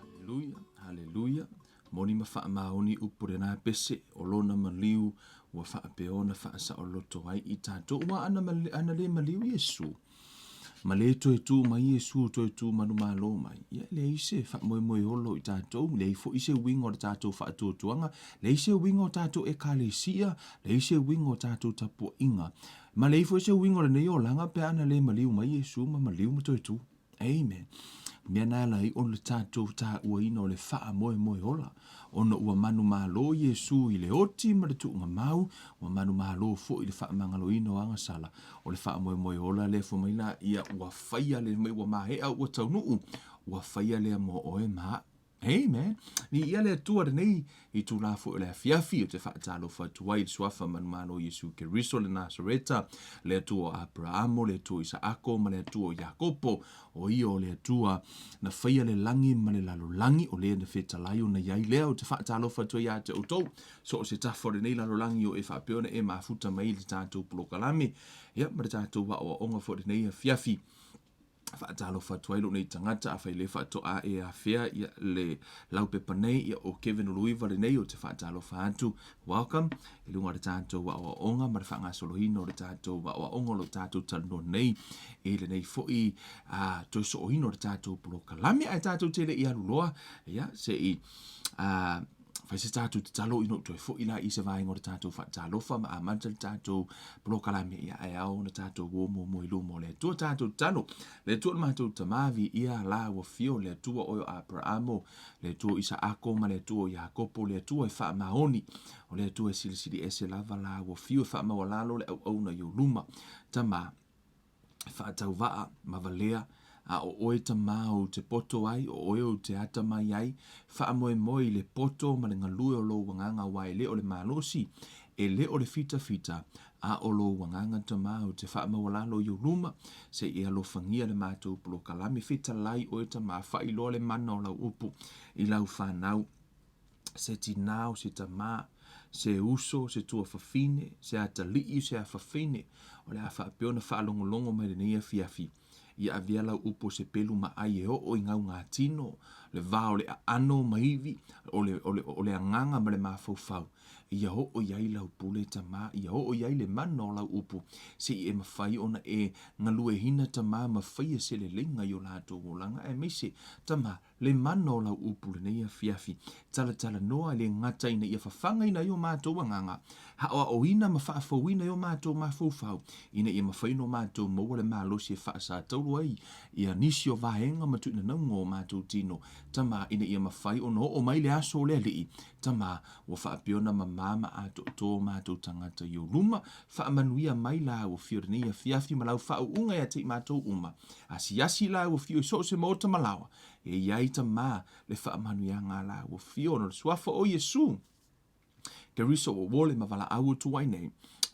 Haleluia, haleluia. Moni ma faamaoni upu lena pese o lona maliu ua faapea ona faasaoloto ai i tatou. Ua ana, ana le maliu Iesu. Ma le toe tu mai Iesu, toe tu manumalo mai. Ia, leai se faamoemoe olo i tatou, leai foi se uiga o le tatou faatuatuaga, leai se uiga o tatou ekalesia, leai se uiga o tatou tapuaiga. Ma leai foi se uiga o lenei olaga pe ana le maliu mai Iesu ma maliu ma toe tu. Amen. Mea na ala ai o le tatou tāuaina o le faamoemoe ola, ona ua manumalo Iesu i le oti ma le tuugamau, ua manumalo foi i le faamagaloina o agasala, o le faamoemoe ola lea fai mai la ia ua faia le mai ua maea ua taunuu, ua faia lea mo oe ma a'u. Amen. Viia le Atua lenei itulā foi o le afiafi ou te faatalofa atu ai i le suafa manumalo o Iesu Keriso le Nasareta, le Atua o Aperamo, le Atua o Isaako ma le Atua o Iakopo, o ia o le Atua na faia le lagi ma le lalolagi, o le na fetalai ona i ai lea. Ou te faatalofa atu ai ia te outou, so o se tafa o lenei lalolagi o e faapea ona e mafuta mai i le tatou polokalame, ia ma le tatou aoaoga foi i lenei afiafi. Faatalofa atu ai lou nei tagata, afai le faatoa e afea ia le laupepa nei, ia o Kevin Uluiva lenei ou te faatalofa atu. Welcome i luga o le tatou aoaoga ma le faagasoloina o le tatou aoaoga o lo tatou talanoa nei i lenei foi toe sooina o le tatou polokalame. Ae tatou te le i alu loa, ia se i fai se tatou tatalo ina ua toe foi la i se vaega o le tatou faatalofa ma amata le tatou polokalame, ia ae ao ona tatou o muamua i luma o le Atua. Tatou tatalo, le Atua o le matou Tama, viia la ua afio le Atua oe o Aperamo, le Atua o Isaako ma le Atua o Iakopo, le Atua e faamaoni, o le Atua e silisili ese lava la ua afio e faamaualalo le auauna i ou luma. Tama, faatauvaa ma valea, a o oe Tama ou te poto ai, o oe ou te atamai ai, faamoemoe i le poto ma le galue o lou agaga aua e le o le malosi, e le o le fitafita, a o lou agaga Tama ou te faamaualalo i ou luma, se i e alofagia le matou polokalame, fetalai oe Tama, faailoa le mana o lau upu i lau fanau. se tinā o se tamā, se uso, se tuafafine, se atalii, se afafine, o le a faapea ona faalogologo mai lenei afiafi, ia avea lau upu o se pelu ma ai e oo i gaugatino, le va o le aano ma ivi, o le, o le, o le agaga ma le mafaufau, ia oo i ai lau pule Tamā, ia oo i ai le mana o lau upu, se i e mafai ona e galueina Tamā ma faia se leleiga i o latou olaga, aemaise, Tamā, Le mana o lau upu lenei afiafi, talatalanoa e le gata ina ia fafagaina ai o matou agaga, aoaoina ma faafouina ai o matou mafaufau, ina ia mafai ona o matou maua le malosi e faasatauro ai ia nisi o vaega ma tuuinanauga o matou tino, Tama, ina ia mafai ona oo mai le aso o le Alii, Tama, ua faapea ona mamā ma atoatoa o matou tagata i ou luma, faamanuia mai la ua fio lenei afiafi ma lau faauuga ia te i matou uma. Asiasi la ua fio i so o se maota ma laoa, e i ai Tama le faamanuiaga a la ua fio ona o le suafa o Iesu Keriso ua uole ma valaau atu ai nei.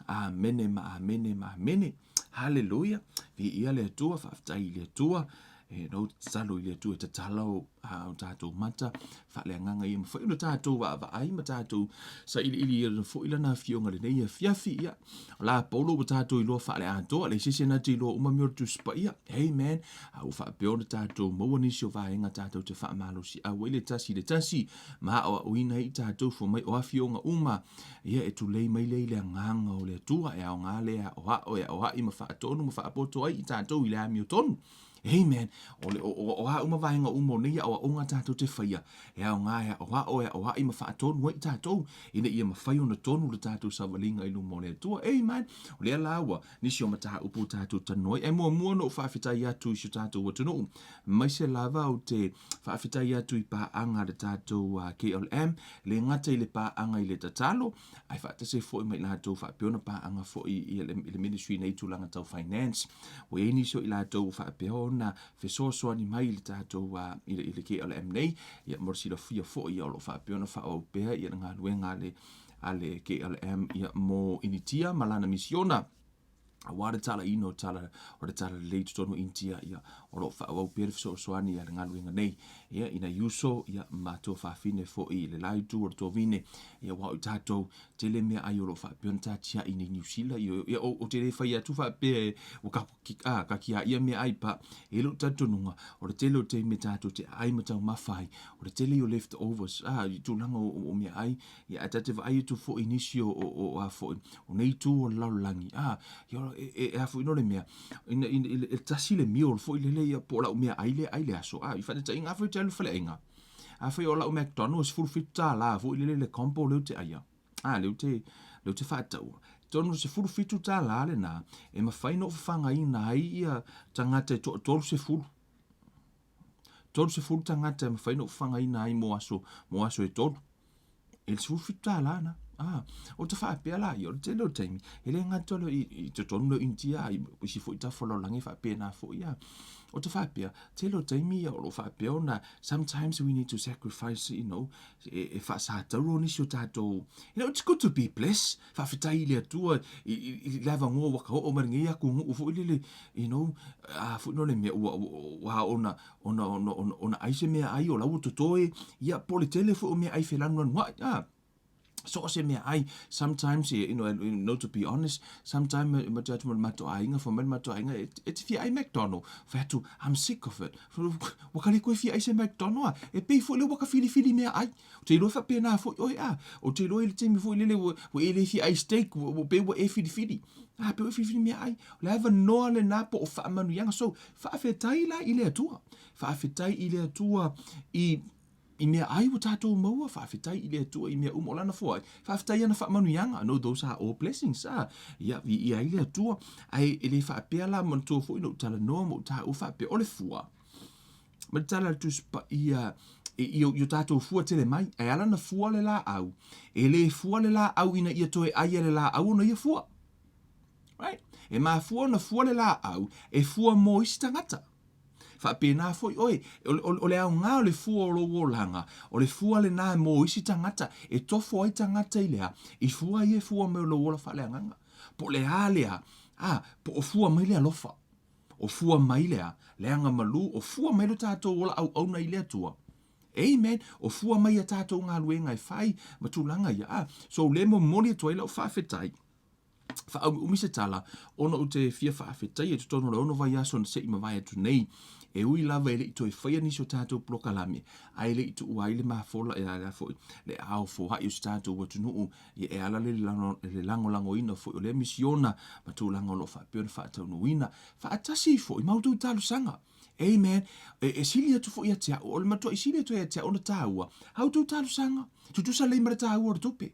Amene ma amene ma amene. Haleluia. Viia le Atua, faafetai i le Atua. E nou tatalo i le Atua e tatala o, a, o tatou mata, faaleagaga ia mafai ona tatou vaavaai ma tatou sailiili ia foi lana afioga lenei afiafi. Ia, o la Paulo ua tatou iloa faaleatoa, leai se isi na te iloa uma mea o le Tusi Paia. Amen. A ua faapea ona tatou maua nisi o vaega tatou te faamalosiau ai le tasi i le tasi, ma aoaoina ai i tatou fua mai o afioga uma, ia e tulei mai lea i le agaga o le Atua, e aoga lea e aoao, e aoai ma faatonu ma faapoto ai i tatou i le amiotonu. Amen. O, le, o, o, o a uma vaega uma o nei aoaoga tatou te faia, e aoga e aoao, e aoai ma faatonu ai i tatou, ina ia mafai ona tonu le tatou savaliga i luma o le Atua. Amen. O lea la ua nisi o mataupu tatou talanoa ai. Ae muamua ona ou faafetai atu i si o tatou atunuu, aemaise lava ou te faafetai atu i paaga a le tatou KLM, le gata i le paaga i le tatalo, ae faatasi ai foi ma i latou faapea ona paaga foi i le, i le ministry nei tulaga tau finance. Ua i ai nisi o i latou ua faapea ona fesoasoani mai i le tatou i le, i le KLM nei, ia mo le silafia foi ia o lo o faapea ona faaauau pea ia le galuega a le, a le KLM ia mo Initia ma lana misiona aua le talaina o tala o le tala lelei i totonu o Initia ia o lo o faaauau pea le fesoasoani a le galuega nei ia ina i uso ia ma tuafafine foi i le la itu o le tuavine ia aua o i tatou tele mea ai o lo o faapea ona tatiai nei Niu Sila ia, ia o, o te le fai atu faapea ua ka, a, ka kia ia mea ai pa e lou talitonuga o le tele o taimi tatou te aai ma taumafa ai o le tele o leftovers a i tulaga o, o, o mea ai Ia, ae ta te vaai atu foi i nisi o, o, o, a foi, o nei itu o le lalolagi, a, ia, e, e, e a foi no le mea, ina, ina, ina, e tasi le meal foi lele ia, po o lau mea ai lea ai le aso, a, i faataitaiga, afai ou te alu i le faleaiga, afai o lau McDonald's e $17 foi lele le combo lea ou te aia, a, lea ou te, lea ou te faataua, tonu $17 lena, e mafai ona ou fafagaina ai ia tagata e toa 30. 30 tagata e mafai ona ou fafagaina ai mo aso, mo aso e tolu. E le $17 na. A, o te faapea la ia, o le tele o taimi, e le gata o i, i totonu lea o Initia, i isi foi tafa o le lalolagi e faapena foi, a. O te faapea, tele o taimi ia o lo o faapea ona, sometimes we need to sacrifice, you know, e, e faasatauro nisi o tatou, you know, it's good to be blessed, faafetai i le Atua i, i, i le avanoa ua ka oo mai lenei atunuu foi lele, you know, a foi no le mea ua, ua, ua ona, ona, ona, ona, ona ai se mea ai o la ua totoe, ia po o le tele foi o mea ai felanuanuai, a. So o se mea ai, sometimes, you know, you know, to be honest, sometimes ma te atu ma le matou aiga, fai mai le matou aiga, e te fia ai McDonald? Fai atu, I'm sick of it. Ua ka le koe fia ai se McDonald a? E pei foi lea ua ka filifili mea ai. Ou te iloa faapena foi oe a. Ou te iloa i le taimi foi lele ua, ua e le fia ai steak, ua, ua pei ua e filifili. A, pei ua e filifili mea ai. O le avanoa lena po o faamanuiaga. So, faafetai la i le Atua. Faafetai i le Atua i i mea ai ua tatou maua, faafetai i le Atua i mea uma o lana foai, faafetai i ana faamanuiaga, no those are all blessings, ah, ia, viia ai le Atua, ae e le faapea la, manatua foi na ou talanoa ma ou taua faapea, o le fua, ma le tala a le Tusi Paia, i, i, i o tatou fua tele mai, ae ala na fua le laau, e le fua le laau ina ia toe ai e le laau ona ia fua. Right? E mafua ona fua le laau, e fua mo isi tagata. Faapena foi oe, o, o, o le aoga o le fua o lou olaga, o le fua lena mo isi tagata, e tofo ai tagata i le a, i fua ia e fua mai o lou ola faaleagaga. Po o le a lea, a, po o fua mai le alofa, o fua mai le a, le agamalu, o fua mai lo tatou ola auauna i le Atua. Amen. O fua mai a tatou galuega e fai ma tulaga ia. A, so o lea e momoli atu ai lau faafetai Faaumiumi se tala, ona ou te fia faafetaia i totonu o le ono vaiaso na se i mavae atu nei, e ui lava e le i toe faia nisi o tatou polokalame, ae le i tuua ai le mafola e ala foi le ao foai o si tatou atunuu, ia e ala le le lagolagoina foi o lea misiona ma tulaga o lo o faapea ona faataunuuina faatasi foi ma outou talosaga. Amen. E, e sili atu foi ia te au, o le matuai sili atu ia te au ona taua, a outou talosaga, tutusa lelei ma le taua o le tupe.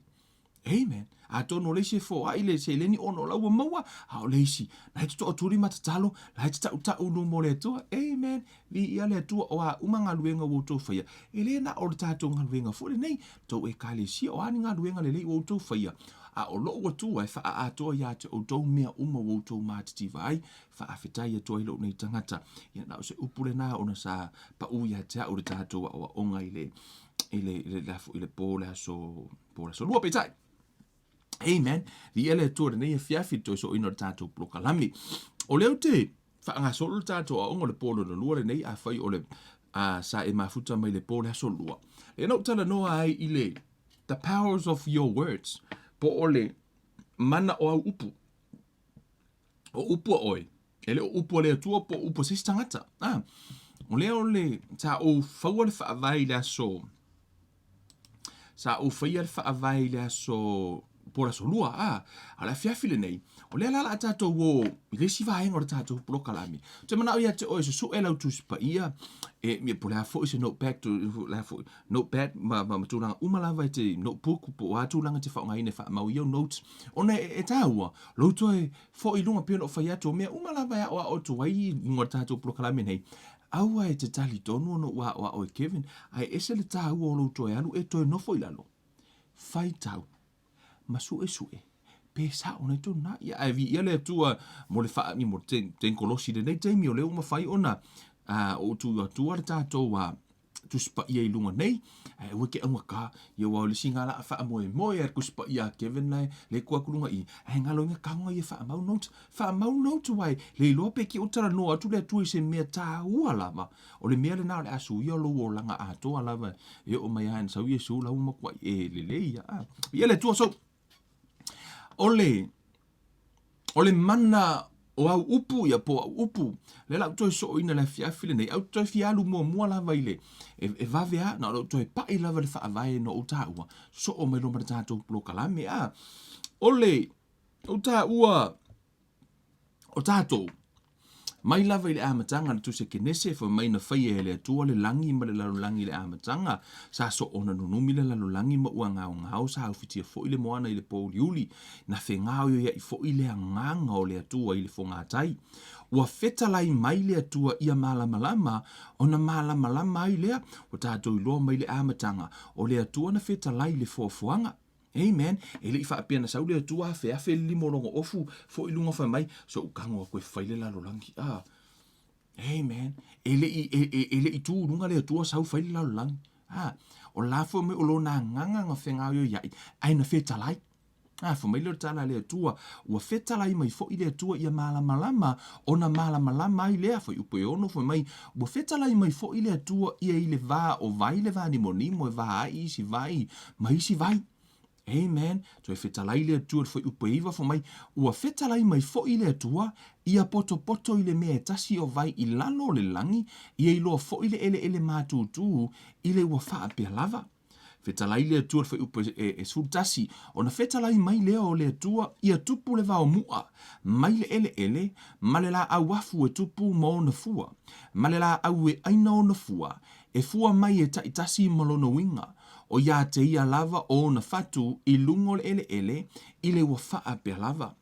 Amen. Atonu o le isi e foai le seleni ona o la ua maua, a o le isi, la e te toatuli ma tatalo, la e te tautau luma o le Atua. Amen. Viia le Atua, o a uma galuega ua outou faia, e le na o le tatou galuega foi lenei, tou ekalesia, o a ni galuega lelei ua outou faia, a o lou Atua e faaatoa ia te outou mea uma ua outou matitiva ai, faafetai atu ai lou nei tagata. Ia na o se upu lena ona sa pau ia te au le tatou aoaoga i le, i le, i le, le, i le po le aso, po le aso lua peitai. Amen. Viia le Atua i lenei afiafi i le toe sooina o le tatou polokalame. O lea ou te faagasolo le tatou aoga o le po lona lua lenei, afai o le a, sa e mafuta mai le po le aso lua. Lea na ou talanoa ai i le the powers of your words, po o le mana o au upu. O upu a oe, e le o upu a le Atua po o upu a se isi tagata. Ah, o lea o le, sa ou faua le faavae i le aso, sa ou faia le faavae i le aso, po o le aso lua, ah, a o le afiafi lenei, o lea la o le a tatou o i le isi vaega o le tatou polokalame. Ou te manao ia te oe susu'e lau Tusi Paia, e, po o le a foi se notepad, po o le a foi, notepad ma, ma, ma tulaga uma lava e te notebook po o a tulaga e te faaaogaina e faamau i au notes, ona e, e tāua, lou toe foi i luga pei ona ou fai atu, o mea uma lava e aoao atu ai i luga o le tatou polokalame nei, aua e te talitonu ona ua aoao e Kevin, ae ese le tāua o lou toe alu e toe nofo i lalo, faitau, ma suesue, pe sao nei tonu nā. Ia, ae viia le Atua mo le wha, mo le tenkolosi i lenei taimi, o lea ua mawhai ona uh, o tu atua le tātou uh, Tusi Paia i luga nei, ae aua ke augata, ia aua o le isi nga la a faamoemoe a le Tusi Paia a Kevin la e le tua atu luga i, ae galo i nga taoga ia faamau notes, faamau notes aua e le iloa pe ki o talanoa atu le Atua i se mea taua lava, o le mea lena o le a suia lou olaga atoa lava e oo mai a ina sau Iesu la ua matuai e lelei ia a. Ia le Atua so o le O le mana o au upu, ia po o au upu, lea la ou toe sooina i le afiafi lenei, au toe fia alu muamua lava i le, e, e vave a, na o lou toe pai lava i le faavae na ou taua, soo mai loa ma le tatou polokalame, a. O le, ou taua, o tatou, Mai lava i le amataga le Tusi a Kenese, fai mai na faia e le Atua le lagi ma le lalolagi i le amataga, sa soona nunumi le lalolagi ma ua gaogao, sa aufitia foi le moana i le pōuliuli, na fegaoioiaʻi foi le agaga o le Atua i le fogatai. Ua fetalai mai le Atua ia malamalama, ona malamalama ai lea, ua tatou iloa mai le amataga, o le Atua na fetalai i le foafoaga. Amen. E le i faapea na sau le Atua afeafe le lima o lona ofu foi i luga fai mai, se ou tago atu e fai le lalolagi. Ah. Amen. E le i, e, e, e le i tu i luga le Atua sau fai le lalolagi. Ah. O la foi mai o lona agaga na fegaoioiai, ae na fetalai. A, fai mai lea o le tala a le Atua, ua fetalai mai foi le Atua ia malamalama, ona malamalama ai lea, fuaiupu e 6, fai mai, ua fetalai mai foi le Atua ia i le va o vai le vanimonimo e va ai isi vai ma isi vai. Amen. Toe fetalai le Atua i le fuaiupu e 9, fai mai, ua fetalai mai foi le Atua ia potopoto i le mea e tasi o vai i lalo o le lagi, ia iloa foi le eleele matutu i le ua faapea lava. Fetalai le Atua le fuaiupu e 11, ona fetalai mai lea o le Atua ia tupu le vaomu'a mai le eleele ma le laau afu e tupu ma ona fua, ma le laau e aina ona fua, e fua mai e taitasi ma lona uiga, o ia te ia lava o ona fatu i luga o le eleele i le ua faapea lava.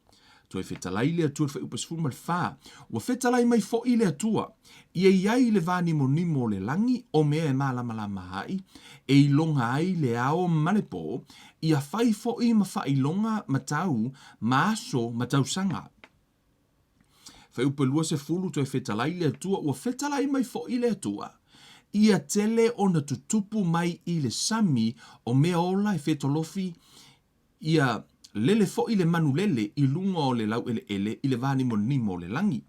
Toe fetalai le Atua i le fuaiupu 14, Ua fetalai mai foi le Atua, ia i ai le vānimonimo o le lagi o mea e malamalama ai, e iloga ai le ao ma le pō, ia fai foi ma faailoga ma tau ma aso ma tausaga. Fuaiupu 20, Toe fetalai le Atua, Ua fetalai mai foi le Atua, ia tele ona tutupu mai i le sami o mea ola e fetolofi Ia lele foi le manu lele i luga o le laueleele i le vānimonimo o le lagi.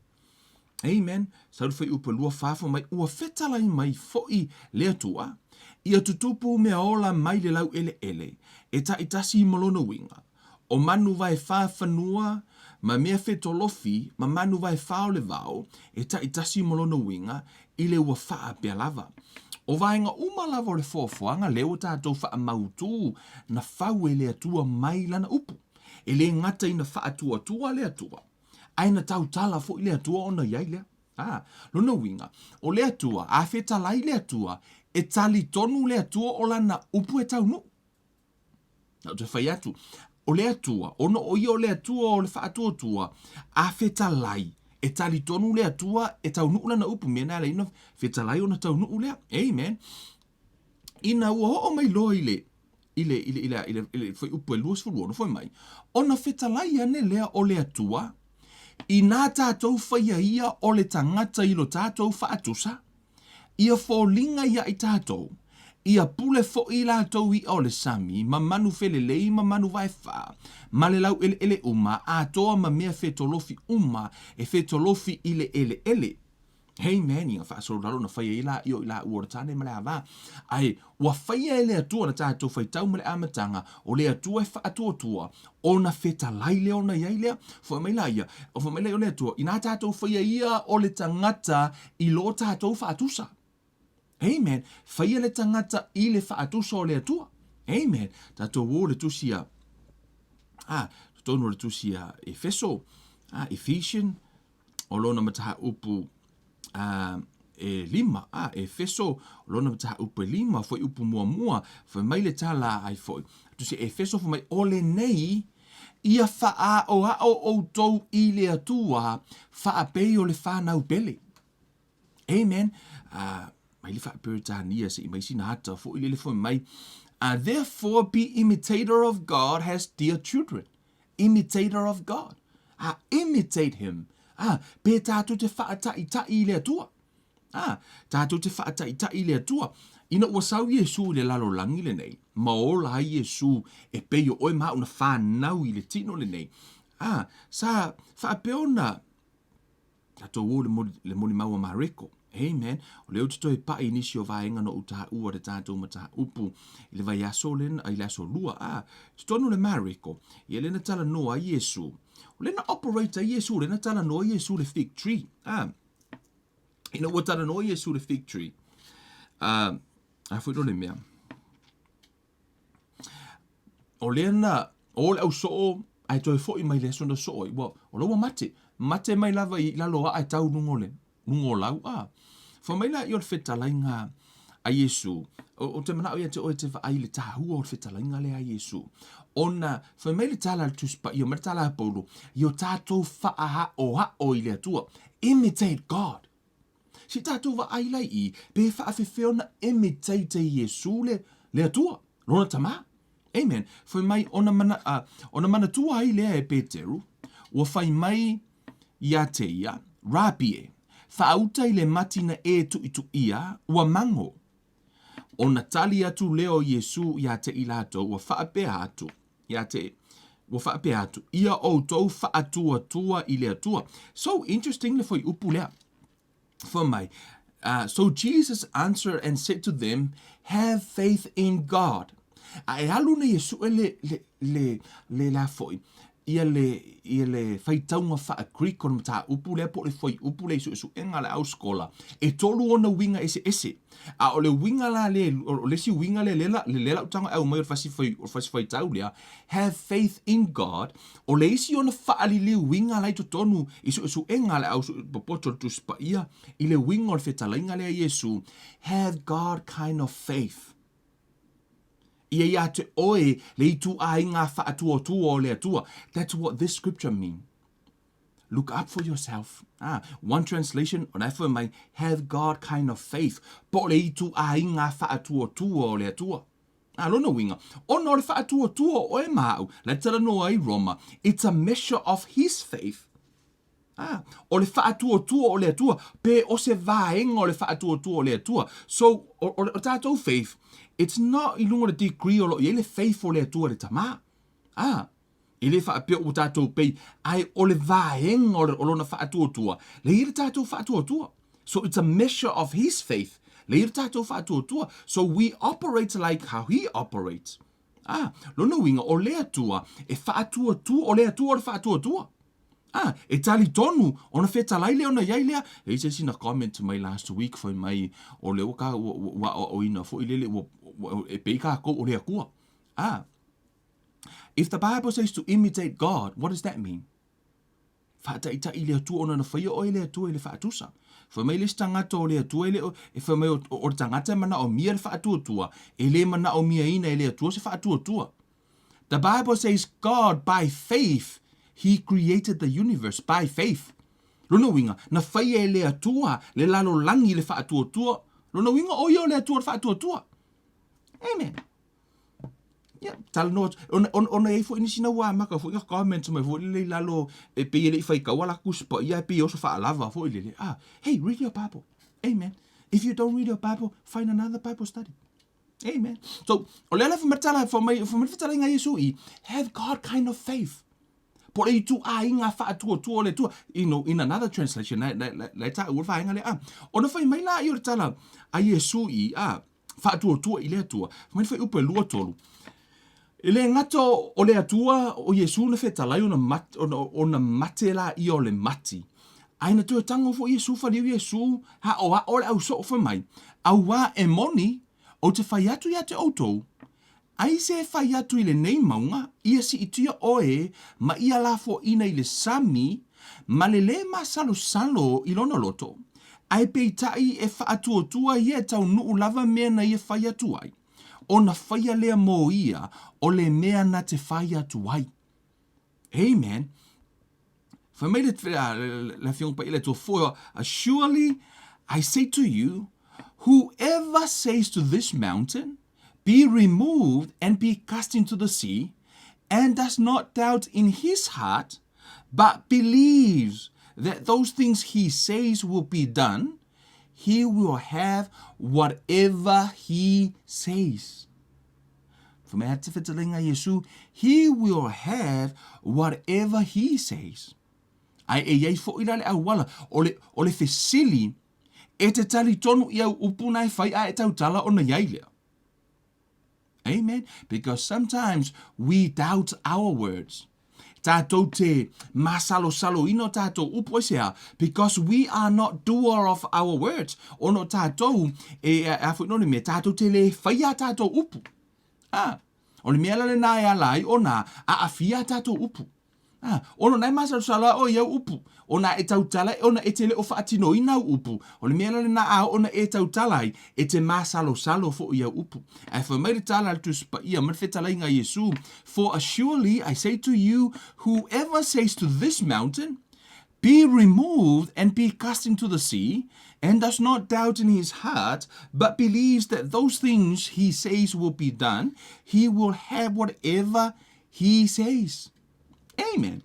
Amen. Sau le fuaiupu e 24 fai mai, ua fetalai mai foi le Atua, ia tutupu mea ola mai le laueleele, e taitasi ma lona uiga, o manu vaefā fanua, ma mea fetolofi, ma manu vaefā o le vao, e taitasi ma lona uiga, i le ua faapea lava. O vaega uma lava o le foafoaga lea ua tatou faamautū na fau e le Atua mai Lana upu. E le gata ina faatuatua le Atua, ae na tautala foi le Atua ona i ai lea. A, lona uiga, o le Atua, a fetalai le Atua, e talitonu le Atua o Lana upu e taunuu. Na ou toe fai atu, o le Atua, ona o ia o le Atua o le faatuatua, a fetalai, e talitonu le Atua e taunuu lana upu, mea na ala ai ona fetalai ona taunuu lea. Amen. Ina ua oo mai loa i le i le i le i le i le, i le fuaiupu e 26 fai mai, ona fetalai ane lea o le Atua, inā tatou faia ia o le tagata i lo tatou faatusa, Ia foliga ia i tatou, ia pule foi i latou iʻa o le sami, ma manu felelei ma manu vaefā, ma le laueleele uma, atoa ma mea fetolofi uma e fetolofi i le eleele. Amen. Ia faasolo lalo na faia ai la i o i laua o le tane ma le ava. Ae ua faia e le Atua na tatou faitau ma le amataga, o le Atua e faatuatua, ona fetalai lea ona i ai lea. Fai mai la ia, fai mai la ia o le Atua, inā tatou faia ia o le tagata i lo tatou faatusa. Amen. Faia le tagata i le faatusa o le Atua. Amen. Tatou o le tusi a, a, totonu o le tusi a Efeso, a, Ephesian, o lona mataupu a, e lima, a, Efeso, o lona mataupu e lima, fuaiupu muamua, fai mai le tala ai foi. Tusi Efeso fai mai, o lenei, ia faaoao outou i le Atua, faapei o le fanau pele. Amen. Mai le faa-Peretania se i mai sina ata foi lele fai mai, therefore be imitator of God as dear children. Imitator of God. Imitate him. Pe tātou te faataita'i i le Atua. Tātou te faataita'i i le Atua. Ina ua sau Iesu i le lalolagi lenei, ma ola ai Iesu e pei o oe ma au na fanau i le tino lenei. Sa faapea ona Tatou o le moli, le molimau a Mareko. Amen. O lea ou te toe pa'i i nisi o vaega na ou taua le tatou mataupu i le vaiaso le, i le aso lua. A, totonu le Mareko, ia lea na talanoa ai Iesu. O lea na operate ai Iesu, o lea na talanoa Iesu le fig tree. A, ina ua talanoa Iesu le fig tree, a, a foi le mea. O lea na o le au soo ae toe foi mai le aso na soo ai, ua, o la ua mate. Mate mai lava i lalo a'a e tau luga o le, luga o lau, a. Fai mai laia o le fetalaiga a Iesu, ou te manao ia te oe e te vaai i le tahua o le fetalaiga lea a Iesu. Ona fai mai le tala a le Tusi Paia ma le tala a Paulo, ia o tatou faaoao i le Atua. Imitate God. Se i tatou vaai la i i, pe faafefea ona imitate e Iesu le, le Atua, lona Tama. Amen. Fai mai ona mana, uh, ona manatua ai lea e Peteru, ua fai mai ia te ia, Rapi e, faauta i le mati na e tuʻituʻia, ua mago. Ona tali atu lea o Iesu ia te i latou, ua faapea atu, ia te, ua faapea atu, ia outou faatuatua i le Atua. So interesting le fuaiupu lea. Fai mai, uh, so Jesus answered and said to them, have faith in God. A e alu nei e sue le, le, le, le la foi, ia le, ia le faitauga faa-Greek o le mataupu lea po o le fuaiupu lea i suesuega a le au skola, e tolu ona uiga eseese. A o le uiga la le, o le isi uiga lea, lea, lea lau tago e aumai o le fasi, o le fasi faitau lea, have faith in God, o le isi ona faaliliuiga la i totonu i suesuega a le au popoto o le Tusi Paia i le uiga o le fetalaiga lea a Iesu, have God kind of faith. Ia ia te oe le ituaiga faatuatua o le Atua. That's what this scripture mean. Look up for yourself. Ah, one translation, o la e fai mai, have God kind of faith. Po o le ituaiga faatuatua o le Atua. A lona uiga, ona o le faatuatua o oe ma au, la e talanoa ai Roma, it's a measure of his faith. Ah, o le faatuatua o le Atua, pe o se vaega o le faatuatua o le Atua. So, o, o, o tatou faith, it's not i luga o le degree o lo o i ai le faith o le Atua le Tama. Ah, e le faapea ua tatou pei, ae o le vaega o, le, o lona faatuatua, le i le tatou faatuatua. So it's a measure of his faith. Le i le tatou faatuatua. So we operate like how he operates. Ah, lona uiga, o le Atua e faatuatua, o le Atua o le faatuatua. Ah, e talitonu, ona fetalai lea ona i ai lea. E i ai se isi na comment mai last week fai mai, o lea ua ka, ua, ua, ua aoaoina foi lele, ua, ua, e pei kākou o le Atua. Ah, if the Bible says to imitate God, what does that mean? Faataitai i le Atua ona na faia oe e le Atua i le faatusa. Fai mai le isi tagata o le Atua e le o, e fai mai o, o le tagata e manaomia le faatuatua, e le manaomiaina e le Atua se faatuatua. The Bible says God by faith he created the universe by faith. Lona uiga, na faia e le Atua le lalolagi i le faatuatua. Lona uiga, o ia o le Atua o le faatuatua. Amen. Ia, talanoa atu. Ona, ona, ona e i ai foi nisi na ua amata foi na comment mai foi lele i lalo e pei e le i faitaua la Tusi Paia e pei e oso faalava foi lele. Ah, hey, read your Bible. Amen. If you don't read your Bible, find another Bible study. Amen. So, o lea la whamatala, whamai, whamai whatalaiga Iesu i, have God kind of faith. Po le ituaiga faatuatua o le Atua. You know, in another translation, la, la, la, la e taua le vaega lea. Ah, ona fai mai la i o le tala a Iesu i, ah, faatuatua i le Atua. Fai mai le fuaiupu e 23. E le gata o le Atua o Iesu na fetalai ona, mat, ona, ona mate la ia o le mati. Ae na toe tago foi Iesu faliu Iesu aʻoaʻo le au soo fai mai, Auā e moni, ou te fai atu ia te outou, aise e fai atu i lenei mauga, ia siitia oe ma ia lafoaina i le sami, ma le lē masalosalo i lona loto, ae peitai e faatuatua ia e taunuu lava mea na ia fai atu ai, ona faia lea mo ia o le mea na te fai atu ai. Amen. Fai mai le, le, le Afioga Paia le Atua, For surely I say to you, whoever says to this mountain, be removed and be cast into the sea, and does not doubt in his heart, but believes that those things he says will be done, he will have whatever he says. Fai mai te fetalaiga a Iesu, he will have whatever he says. Ae e i ai foi la le auala, o le, o le fesili, e te talitonu i au upu na e fai a e tautala ona i ai lea. Amen. Because sometimes we doubt our words. Tātou te masalosaloina o tātou upu aisea? Because we are not doer of our words. Ona o tātou, e, e, a foi no le mea, tātou te le whai a tātou upu. Ah, o le mea la lena e ala ai ona aafia a tātou upu. Ah, ona na e masalosalo a oe i au upu. Ona e tautala ona e te le o faatinoina au upu. O le mea la lena a ona e tautala ai, e te masalosalo foʻi i au upu. Ae fai mai le tala a le Tusi Paia ma le fetalaiga a Iesu, For assuredly I say to you, whoever says to this mountain, Be removed and be cast into the sea, and does not doubt in his heart, but believes that those things he says will be done, he will have whatever he says. Amen.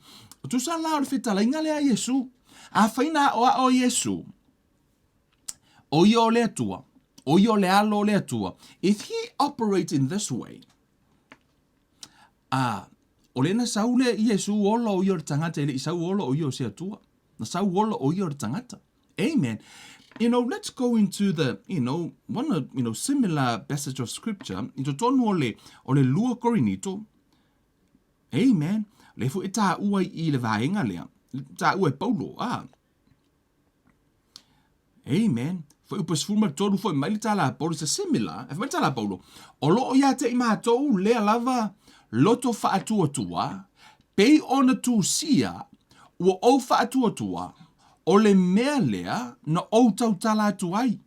Tusa la o le fetalaiga lea a Iesu. Afai na aʻoaʻo Iesu, ʻo ia o le Atua, ʻo ia o le alo o le Atua. If he operates in this way, a o lena sau le Iesu ola o ia o le tagata e le i sau ola o ia o se Atua. Na sau ola o ia o le tagata. Amen. You know, let's go into the, you know, one of, you know, similar passage of scripture. I totonu o le, o le lua Korinito. Amen. Le foi e tāua i le vaenga lea. Tāua e Paulo. Ah. Amen. Fuaiupu e 13 foi mai le tala a Paulo, it's a similar, e fai mai le tala a Paulo, o loo ia te i matou lea lava loto faatuatua, pei ona tusia ua ou faatuatua, o le mea lea na ou tautala atu ai.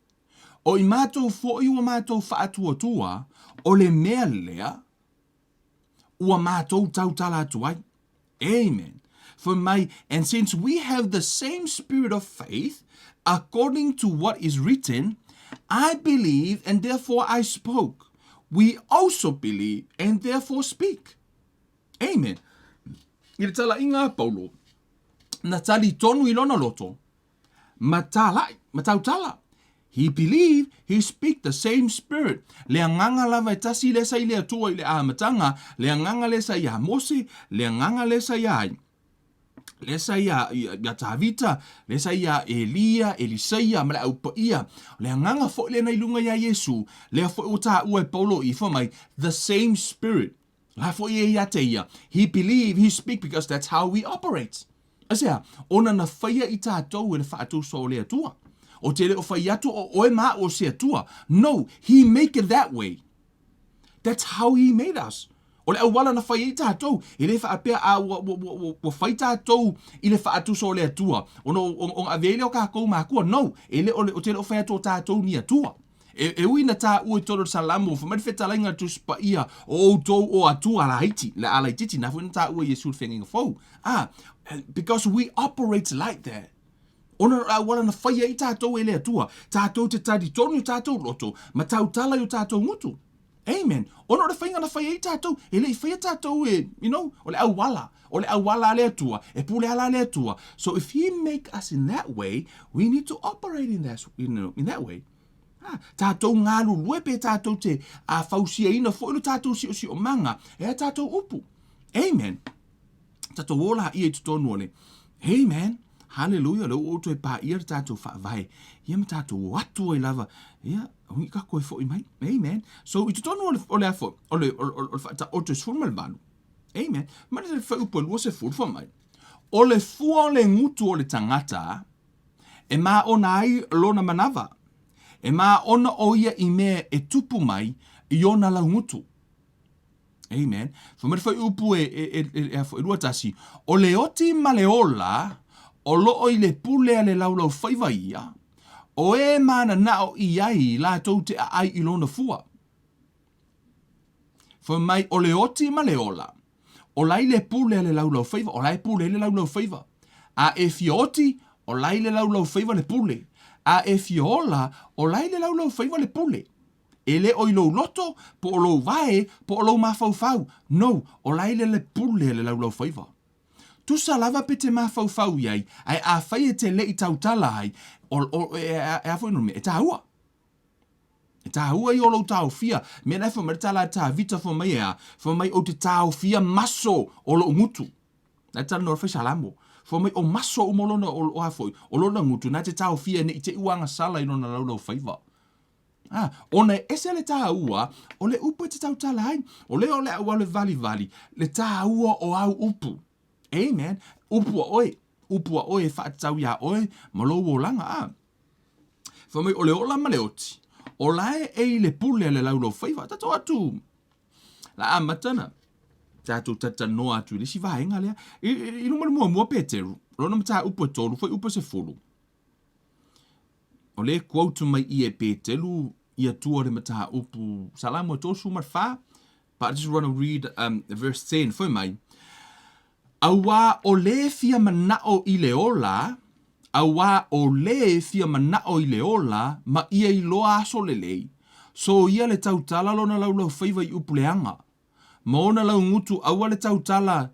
O i matou foi ua matou faatuatua, o le mea lea ua matou tautala atu ai. Amen. Fai mai, and since we have the same spirit of faith, according to what is written, I believe and therefore I spoke. We also believe and therefore speak. Amen. I le talaiga a Paulo, na tali tonu i lona loto, ma talai, ma tautala. He believe, he speak the same spirit. Le agaga lava e tasi lea sa i le Atua i le amataga, le agaga lea sa iā Mose, le agaga lea sa iā ai, lea sa iā, iā Tavita, lea sa iā Elia, Elisaia ma le Au Paia. O le agaga foi lena i luga iā Iesu, lea foi ua taua e Paulo i fai mai, the same spirit. La foi e ia te ia. He believe, he speak because that's how we operate. Aisea? Ona na faia i tātou e le faatusa o le Atua. O te le o fai atu o oe ma a'u o se Atua. No, he make it that way. That's how he made us. O le auala na fai ai tātou, e le faapea a ua, ua, ua, ua, ua fai tātou i le faatusa o le Atua, ona o, ona ave ai lea o kākou makua. No, e le o, o te le o fai atu o tātou ni Atua. E, e ui na tāua i totonu o le Salamo, fai mai le fetalaiga a le Tusi Paia, o outou o Atua laiti, le a laititi, na foi na tāua Iesu le feagaiga fou. Ah, because we operate like that. Ona o le auala na fai ai tātou e le Atua, tātou te tari tonu i tātou loto, ma tautala i o tātou ngutu. Amen. Ona o le faiga na fai ai tātou, e le i faia tātou e, you know, o le auala, o le auala a le Atua, e pule ala le Atua. So if he make us in that way, we need to operate in that, you know, in that way. Ā, tātou ngalulue pe tātou te ā, fausiaina foi lo tātou siosiomaga e a tātou upu. Amen. Tātou ola ia i totonu o le. Amen. Hallelujah. Le ua toe pāia le tātou faavae. Ia ma tātou o atu ai lava. Ia, hungi ka koe foi mai. Amen. So, i totonu o le, o le afo, o le, o le, o le, o le whaataoto e 18. Amen. Ma le whaupu e 20 wha mai. O le fua o le ngutu o le tangata, E māʻona ai lona manawa. E māʻona ʻo ia i mea e tupu mai i ona laugutu. Amen. Fai mai le fuaiupu e, e, e, e, e, e 21, o le oti ma le ola o loo i le pule a le laulaufaiva ia, o e mananao i ai latou te aai i lona fua. Fai mai o le oti ma le ola, o la i le pule a le laulaufaiva, o la e pule ai le laulaufaiva. A e fia oti, o la i le laulaufaiva le pule. A e fia ola, o la i le laulaufaiva le pule. E le o i lou loto, po o lou vae, po o lou mafaufau. No, o la i le le pule a le laulaufaiva. Tusa lava pe te mafaufau i ai, ae afai e te le i tautala ai, o, o, e, e, e a foi no mea, e tāua. E tāua i o lou taofia, mea na e fai mai le tala a Tavita fai mai e a, fai mai ou te taofia maso o lou gutu. Na e talanoa le fai Salamo. Fai mai o maso uma o lona, o, o a foi, o lona gutu, na te taofia ne i te i ua agasala i lona laulau faiva. Ah, ona e ese le tāua o le upu e te tautala ai. O lea o le au le valivali, le tāua o au upu. Amen. Upu a oe, upu a oe e whaatatau iā oe ma lou olaga. Ah. Fai mai, o le ola ma le oti, o la e e i le pule a le laulaufaiva. Tatou atu, la amata na tatou talatalanoa atu i le isi vaega lea. I, i, i luma le muamua Peteru, lona mataupu e tolu, fuaiupu e sefulu. O le quote mai i e Peteru ia tua le mataupu Salamo e 34, but I just want to read um, verse 10, fai mai, Auā o lē fia manaʻo i le ola, auā o lē fia manaʻo i le ola ma ia iloa aso lelei, soia le tautala lona laulaufaiva i upu leaga, ma ona laugutu aua le tautala,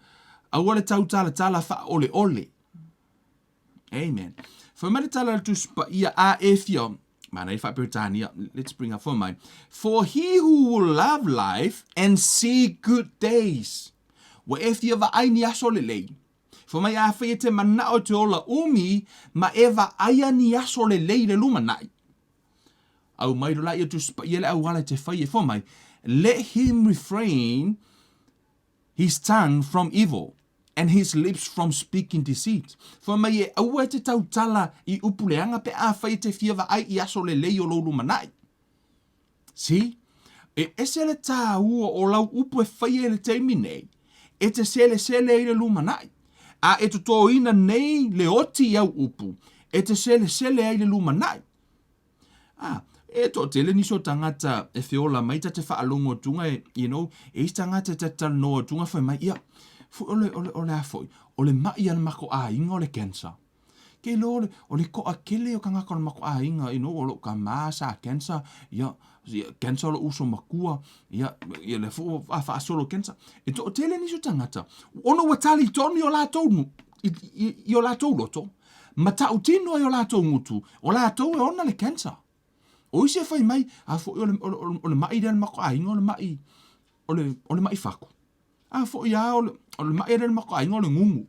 aua le tautalatala faaʻoleʻole. Amen. Fai mai le tala a le Tusi Paia a e fia, manaia faa-Peretania, let's bring up, fai mai, For he who will love life and see good days. Ua e fia vaai ni aso lelei. Fai mai afai e te manao e te ola umi ma e vaaia ni aso lelei i le lumanai. Aumai loa laia Tusi Paia le auala e te fai e fai mai, Let him refrain his tongue from evil, and his lips from speaking deceit. Fai mai e aua e te tautala i upu leaga pe afai e te fia vaai i aso lelei o lou lumanai. See? E ese le tāua o lau upu e faia i le taimi nei, e te selesele ai le lumanai. A e totōina nei le oti i au upu, e te selesele ai le lumanai. Ah, e toatele nisi o tagata e feola mai ta te faalogo atuga e, you know, e isi tagata e ta te talanoa atuga fai mai, ia, foi o le, o le, o le a foi, o le maʻi a le mako aiga o le cancer. Ke iloa o le, o le toatele o tagata o le mako aiga, you know, o lou tama sa cancer, ia, ia, cancer o lou uso matua, ia, ia lea foi ua faasolo cancer. E toatele nisi o tagata, ona ua talitonu i o latou, i, i, i o latou loto, Ma tautino ai o latou gutu, o latou e ona le cancer. O isi e fai mai, a foi o le, o le, o le maʻi lea a le matou aiga o le maʻi, o le, o le maʻi fatu. A foi a o le, o le maʻi lea a le matou aiga o le gugu.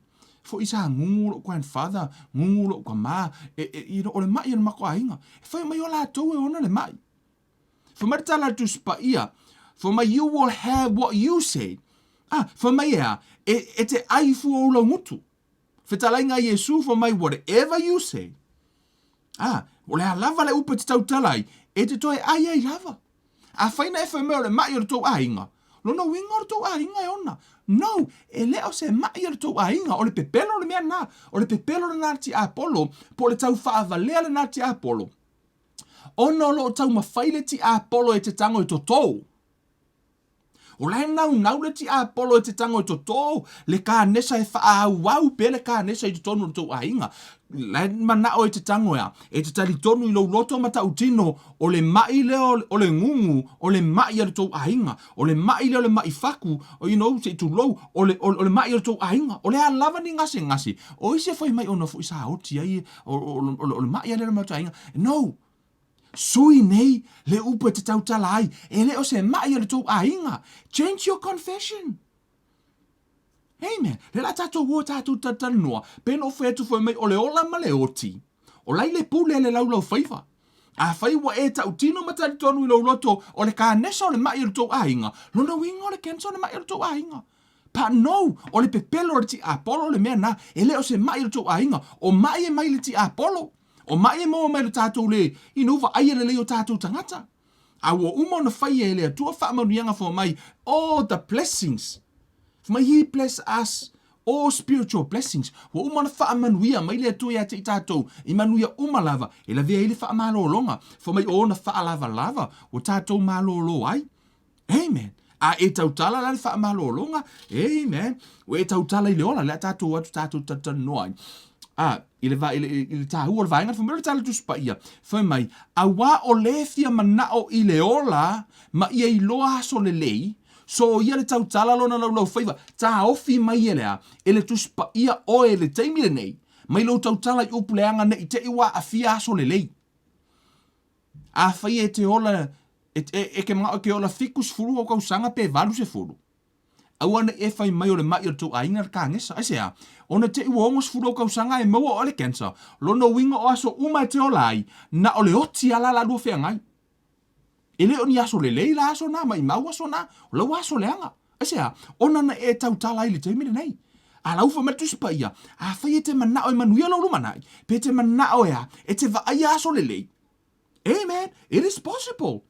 Foi sa gugu lou grandfather, gugu lou tama, e, e, you know, o le maʻi a le matou aiga. E fai mai o latou e ona le maʻi. Fai mai le tala a le Tusi Paia, fai mai you will have what you say. Ah, fai mai e a, e, e te ai fua ou laugutu. Fetalaiga a Iesu fai mai whatever you say. Ah, o le a lava le upu e te tautala ai, e te toe ai ai lava. Afai na e fai mai o le maʻi o le tou aiga, lona uiga o le tou aiga e ona. No, e le o se maʻi a le tou aiga, o le pepelo le mea na, o le pepelo lena a le tiapolo, po o le taufaavalea lena a le tiapolo. Ona o lo o taumafai le tiapolo e te tago e totō. O la e naunau le tiapolo e te tago e totō le kanesa e faaauau pea le kanesa i totonu o le tou aiga. La e manao e te tago e a? E te talitonu i lou loto ma tautino o le maʻi lea o le gugu, o le maʻi a le tou aiga, o le maʻi lea o le maʻi faku, you know, se i tulou, o le, o le maʻi a le tou aiga. O le a lava ni gasegase, o isi e fai mai ona foi sa oti ai, o, o, o, o le maʻi a lea o le matou aiga. No! Sui nei le upu e te tautala ai, e le o se maʻi a le tou aiga. Change your confession. Amen. Le la tatou o tatou talatalanoa, pe na ou fai atu foi mai o le ola ma le oti. O lai le pule a le laulaufaiva. Afai ua e tautino ma talitonu i lou loto o le kanesa o le maʻi o le tou aiga, lona uiga o le cancer o le maʻi o le tou aiga. But no, o le pepelo o le tiapolo le mea na, e le o se maʻi o le tou aiga, o maʻi e mai le tiapolo. O maʻi e maua mai lo tatou le, you know, vaaia lelei o tatou tagata. A ua uma ona faia e le Atua faamanuiaga fai mai, all the blessings. Fai mai, He bless us all spiritual blessings. Ua uma ona faamanuia mai le Atua ia te i tatou i manuia uma lava e lavea ai le faamalologa. Fai mai o ona faalavalava ua tatou malolo ai. Amen. A e tautala la le faamalologa. Amen. Ua e tautala i le ola, le a tatou atu tatou talatalanoa ai. A, i le, i le, i le tāua o le vaega, fai mai o le tala Tusi Paia, fai mai, auā o lē fia manao i le ola ma ia iloa aso lelei, soia le tautala lona laulaufaiva, taofi mai e le a, e le Tusi Paia oe i le taimi lenei, mai lou tautala i upu leaga ne i te i ua aafia aso lelei. Afai e te ola, e, e, e ke manao e ke ola 70 o tausaga pe 80, aua ne i e fai mai o le maʻi o le tou aiga le kanesa. Aisea? Ona te i ua 60 ou tausaga e maua oe le cancer, lona uiga o aso uma e te ola ai, na o le oti a la la lua feagai. E le o ni aso lelei la aso na, maʻimau aso na, o lau aso leaga. Aisea? Ona na e tautala ai i le taimi lenei. A lau fai mai le Tusi Paia, afai e te manao e manuia lou lumanai, pe te manao e a, e te vaaia aso lelei. Amen. It is possible.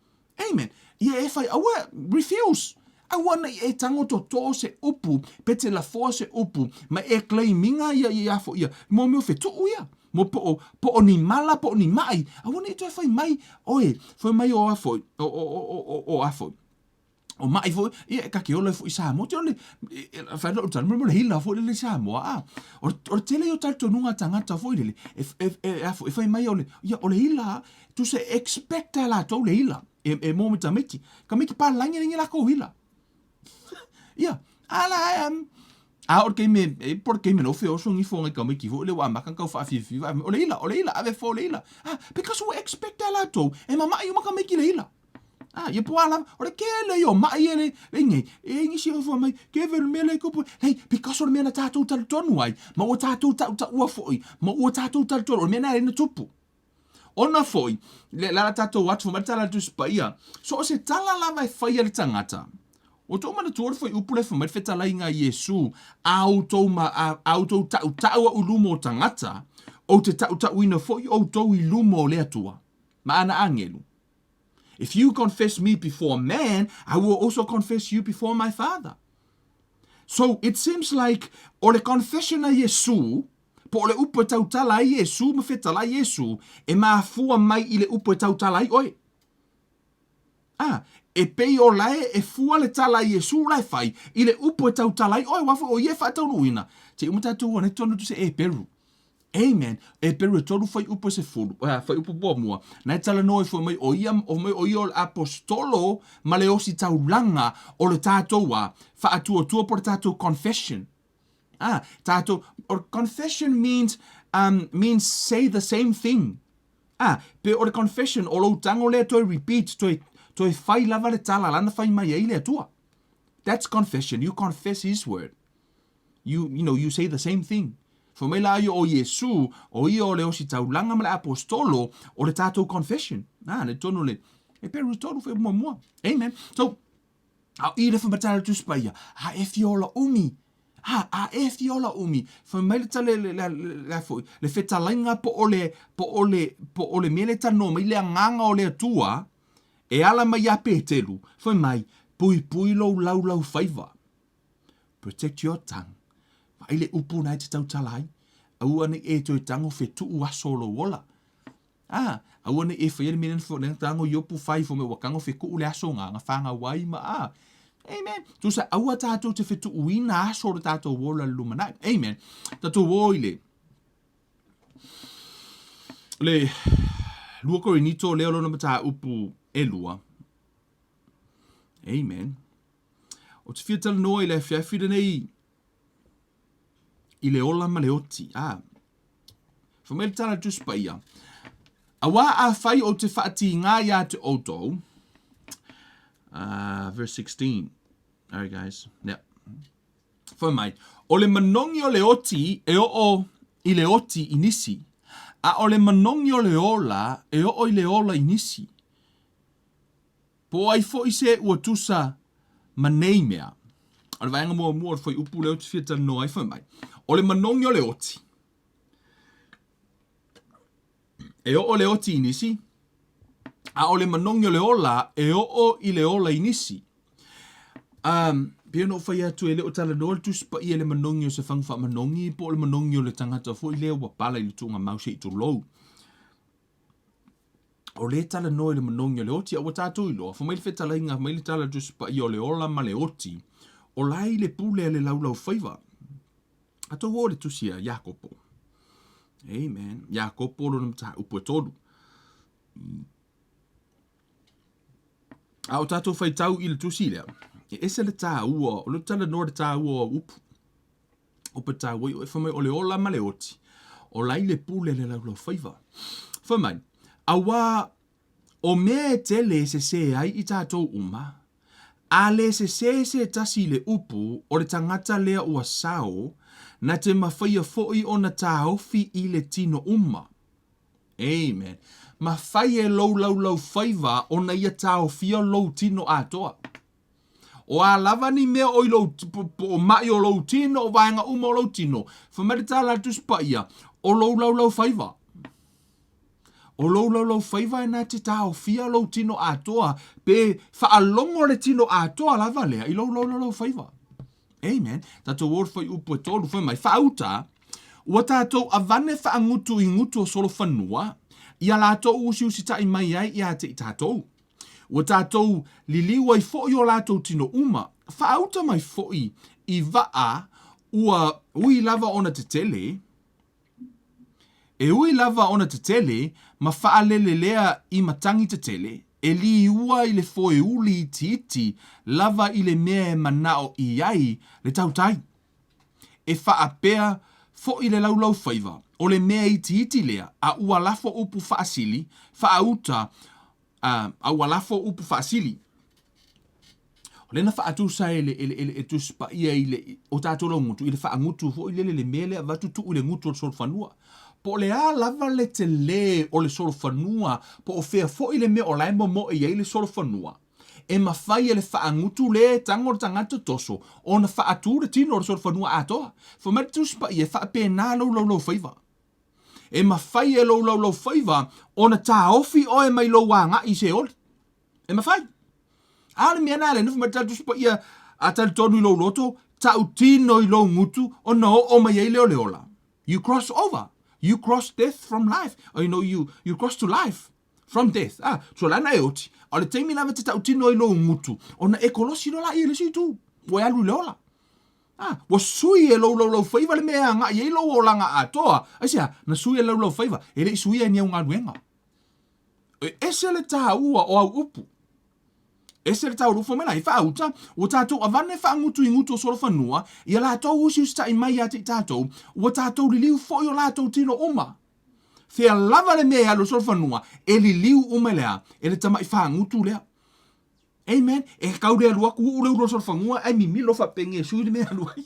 Amen. Ia e fai, aua, refuse. Aua nei e tango totō se upu, pe te lafoa se upu, ma e claiminga ia ia afo ia, mo mea o fetuʻu ia. Mo po o, po o ni mala, po o ni maʻi, aua nei e toe fai mai, oe, fai mai o afo, o, o, o, o, o, o afo. O maʻi foi, ia e ka ke ola foi i Samoa. Te ole, whai lou tala, mo le hila foi lele i Samoa. A, o, o le tele o talitonuga a tagata foi lele, e, e, e, e, e fai mai o le, ia, o le hila, tu se expect a latou le hila, e, e mo me tamaiti. Ka miki pa langi lengi lakou hila. Ia, ala ai am, a o le keime, e po le keime no fe oso ngifo ngai ka miki foi le wa maka kau whaafifi, o le hila, o le hila, ave fo le hila. Ah, because we expect a latou, e mama'i uma ka miki le hila. Ah, ia po ala, o le kele i o mai e le, le nei, e nisi o fua mai, ke velu mea le kupu, hei, because o le mea na tātou talitonu ai, ma ua tātou tau tau ua foi, ma ua tātou talitonu, o le mea na le na tupu. Ona foi, le la tātou atu, ma tala tu spaia, so o se tala lava e whai a le tangata, O tou manatua le fuaiupu lea e fai mai le fetalaiga a Iesu, A outou ma, a, a outou tautau au i luma o tagata, ou te tautauina foi outou i luma o le Atua, ma ana agelu. If you confess me before man, I will also confess you before my Father. So it seems like o le confession a Iesu, po o le upu e tautala ai Iesu ma fetalai Iesu, e mafua mai i le upu e tautala ai oe. A, e pei o lae e fua le tala a Iesu la e fai, i le upu e tautala ai oe, aua foi o ia e faataunuuina. Te uma tatou ua nei tonu tu se Eperu. Amen. Eperu e tolu fuaiupu e sefulu, uh, fuaiupu muamua. Na e talanoa ifo mai o ia, o mai o ia o le apostolo ma le ositaulaga o le tatou a faatuatua po le tatou confession. Ah, tatou, or confession means, um, means say the same thing. Ah, pe o le confession, o lou tago lea toe repeat, toe, toe fai lava le tala lana fai mai ai le Atua. That's confession. You confess his word. You, you know, you say the same thing. Fai mai la ia o Iesu, o ia o le ositaulaga ma le apostolo o le tatou confession. Ah, le tonu le, e peru tonu fai muamua. Amen. So, a i le whamatara tu spaia, a e fiola umi, a, a e fiola umi, fai mai le tale le, le, le, le, foi, le fetalaiga po o le, po o le, po o le mea le talanoa mai le agaga o le Atua, e ala mai ia Petelu, fai mai, puipui lou laulau faiva. Protect your tongue. Vaai le upu na e te tautala ai. Aua nei e toe tango fetuu aso o lou ola. Ah, aua nei e whaia le mea lena tango iopu whai fo me ua tango fekuu le aso ngā, ngā whanga wai ma ah. Amen. Tusa, aua tātou te fetuuina aso o le tātou ola le lumanai. Amen. Tātou o i le le lua Korinito lea o lona mataupu e lua. Amen. Ou te fia talanoa i le afiafi lenei i le ola ma le oti. Ah. Fai mai le tala a Tusi Paia, Auā afai ou te whaatīngā iā te outou, uh, verse 16. All right, guys. Yeah. Fai mai, o le manogi o le oti e oo i le oti i nisi, a o le manogi o le ola e oo i le ola i nisi. Po o ai foi se ua tusa ma nei mea? O le vaega muamua o le fuaiupu lea ou te fia talanoa ai, fai mai, o le manogi o le oti. E oo le oti i nisi, a o le manogi o le ola e oo i le ola i nisi. Um, pei ona ou fai atu e le o talanoa le Tusi Paia i le manogi o se fagu faamanogi po o le manogi o le tagata foi lea ua pala i le tuugamau se i tulou. O lea e talanoa i le manogi o le oti, a ua tatou iloa, fai mai le fetalaiga, fai mai le tala a le Tusi Paia o le ola ma le oti, o la e i le pule a le laulaufaiva. A tou o le tusi a Iakopo. Amen. Iakopo lona mataupu e tolu. A o tatou faitau i le tusi lea, e ese le tāua, o le talanoa le tāua o upu. Upu e tāua i oe, fai mai o le ola ma le oti, o la i le pule le laulaufaiva. Fai mai, auā o mea e tele e sesē ai i tatou uma, a lē sesē se tasi i le upu, o le tagata lea ua sao, na te mawhaia foʻi ona taofi i le tino uma. Amen. Mawhai e lou laulaufaiva ona ia taofia lou tino atoa. O a lava ni mea o i lou, po o maʻi o lou tino, o vaega uma o lou tino, fai mai le tala a le Tusi Paia, o lou laulaufaiva. O lou laulaufaiva e na te taofia lou tino atoa, pe faalogo le tino atoa lava lea i lou laulaufaiva. Amen. Tatou o le fuaiupu e tolu, fai mai, Faauta, ua tatou avane faagutu i gutu o solofanua, ia latou usiusitaʻi mai ai ia te i tatou. Ua tatou liliu ai foi o latou tino uma, faauta mai foi i vaa ua ui lava ona tetele, e ui lava ona tetele ma faalelelea i matagi tetele, e liua i le foeuli itiiti lava i le mea e manao i ai le tautai. E faapea foi le laulaufaiva, o le mea itiiti lea a ua lafo upu faasili, faauta, a, a ua lafo upu faasili. O lea na faatusa e le, e le, e le, e Tusi Paia i le, o tatou laugutu, i le faagutu foi lele le mea lea avatu tuu i le gutu o le solofanua. Po o le a lava le tele o le solofanua, po o fea foi le mea o la e momoe i ai le solofanua, e mafai e le faagutu le tago le tagata toso ona faatu le tino o le solofanua atoa. Fai mai le Tusi Paia, e faapena lou laulaufaiva. E mafai e lou laulaufaiva ona taofi oe mai lou agai i Seoli. E mafai. A o le mea lena lea na fai mai le Tusi Paia, a talitonu i lou loto, tautino i lou gutu ona oo mai ai lea o le ola. You cross over. You cross death from life. Or, you know, you, you cross to life from death. Ah, so lana e oti. O le taimi lava te tautino ai lou gutu, ona e kolosi loa laia i le isi itu. Ua e alu i le ola. Ah, ua sui e lou laulaufaiva le mea e agai ai lou olaga atoa. Aisea? Na sui e le laulaufaiva, e le i suia e ni au galuega. E ese le taua o au upu. Ese le taua o upu mai la, i faauta, ua tatou avane faagutu i gutu o solofanua, ia latou usiusitaʻi mai ia te i tatou, ua tatou liliu foi o latou tino uma. Fea lava le mea e alu i solofanua, e liliu uma e le a? E le tamaʻi fagutu lea. Amen. E kau le alu atu uu le ulu o le solofanua ae mimilo faapenge e sui le mea e alu ai.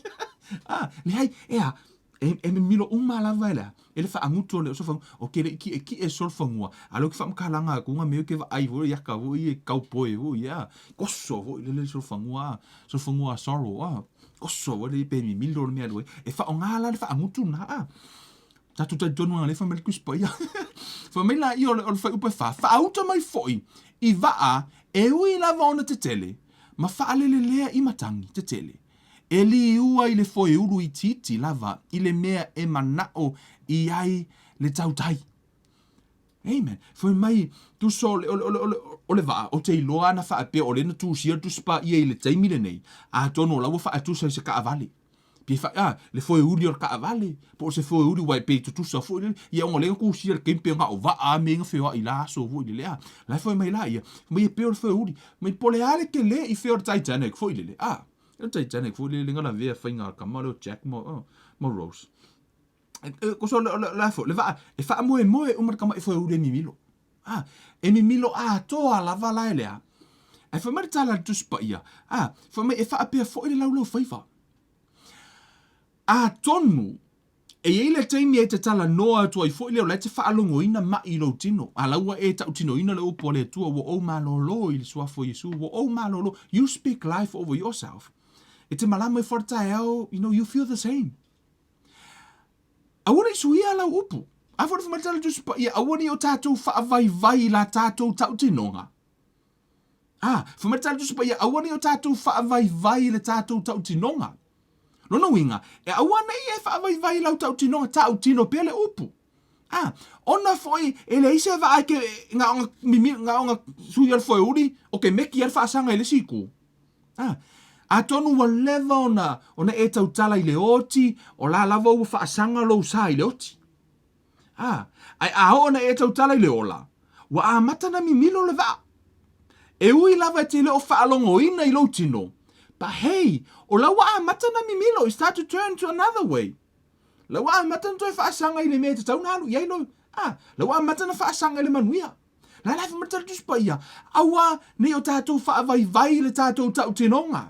Ah, leai, e a, e, e mimilo uma lava e le a, e le faagutu o le solofanua. O ke le i kiʻekiʻe solofanua, a leo ke faamakalaga atu nga mea ke vaai foi iaka foi e kaupoe foi, a, koso foi le le solofanua, a, solofanua sorrow, a, koso foi le pe mimilo le mea alu ai. E faaaoga la le faagutu na, a. Tatou talitonu ana lea fai mai le Tusi Paia. Fai mai laia o le, o le fuaiupu e fa, faauta mai foi i vaa e ui lava ona tetele ma faalelelea i matagi tetele, e liua i le foeulu itiiti lava i le mea e manao i ai le tautai. Amen. Fai mai, tusa o le, o le, o le, o le, o le vaa, ou te iloa ana faapea o lea na tusia le Tusi Paia i le taimi lenei, atonu o la ua faatusa i se kaavale. Pe fa, ah, le foeuli o le kaavale, po o se foeuli ua e pei tutusa foi lele, ia ona o lea na tusia le taimi pe na o vaa a me na feoai la aso foi lele, ah, la e fai mai la ia, mai e pei o le foeuli, mai po o le a le tele i fea o le Titanic foi lele, ah, le Titanic foi lele na lavea faiga a le tama lea o Jack ma, ah, ma Rose. E, e, koso le, le, le, le vaa, e faamoemoe uma le tama i foeuli e mimilo. Ah, e mimilo atoa lava la e lea. Ae fai mai le tala a le Tusi Paia, ah, fai mai e faapea foi le laulaufaiva. Atonu, e i ai le taimi e te talanoa atu ai foi lea o la e te faalogoina maʻi i lou tino, a la ua e tautinoina le upu a le Atua, ua ou malōlō i le suafa o Iesu, ua ou malōlō, you speak life over yourself. E te malama ifo le taeao, you know, you feel the same. Aua ne i suia lau upu. A foi le fai mai le Tusi Paia, aua ne i o tatou faavaivai i la tatou tautinoga. A, fai mai le Tusi Paia, aua ne i o tatou faavaivai i le tatou tautinoga. Lona uiga, e aua ne i e faavaivai i lau tautinoga, tautino pea le upu. A, ona foi e leai se vaa e ke, na ona mimi, na ona sui o le foeuli, o ke meki ai le faasaga i le isi itu. A, atonu ua leva ona, ona e tautala i le oti, o la lava ua faasaga lou sa i le oti. A, ae a oo ina e tautala i le ola, ua amata ona mimilo le vaa. E ui lava e te le o faalogoina i lou tino, but hey, o la ua amata ona mimilo, it start to turn to another way. La ua amata ona toe faasaga i le mea e tatau ona alu i ai lou, a, la ua amata ona faasaga i le manuia. La la fai mai le Tusi Paia, aua ne i o tatou faavaivai i le tatou tautinoga.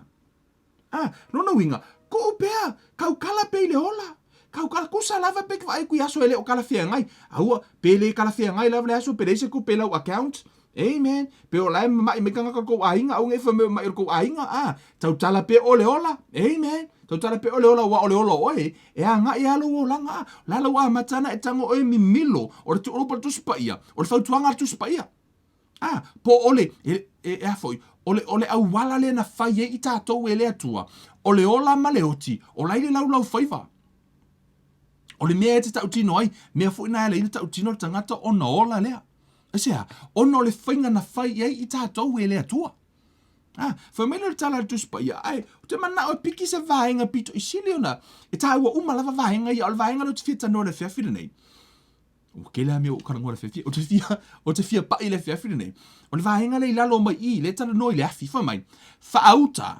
A, lona uiga, tuu pea, taukala pea i le ola. Taukala, tusa lava pe te vaai atu i aso e le o talafeagai. Aua, pe le talafeagai lava le aso, pe leai se tupe i lau account. Amen. Pe o la e mamaʻi mai tagata o le tou aiga, aua ne i fai mai o maʻi o le tou aiga. A, tautala pea oe le ola. Amen. Tautala pea oe le ola, aua o le ola o oe, e agai lava lou olaga. A, o le a lau amata ana e tago oe mimilo, o le tuulopa o le Tusi Paia, o le fautuaga a le Tusi Paia. A, po o le, e, e, e a foi, o le, o le auala lea na fai ai i tatou e le Atua, o le ola ma le oti, o la i le laulaufaiva. O le mea e te tautino ai, mea foi na e ala ai ona tautino le tagata ona ola lea. Aisea? Ona o le faiga na fai i ai i tatou e le Atua. A, fai mai lea o le tala a le Tusi Paia, ae ou te manao e piki se vaega pito i sili ona e taua uma lava vaega ia, o le vaega lea ou te fia talanoa i le afiafi lenei. Ua tele lava mea ua ou talanoa i le afiafi, ou te fia, ou te fia pai i le afiafi lenei. O le vaega lea i lalo mai i i, lea e talanoa i le afi, fai mai, faauta,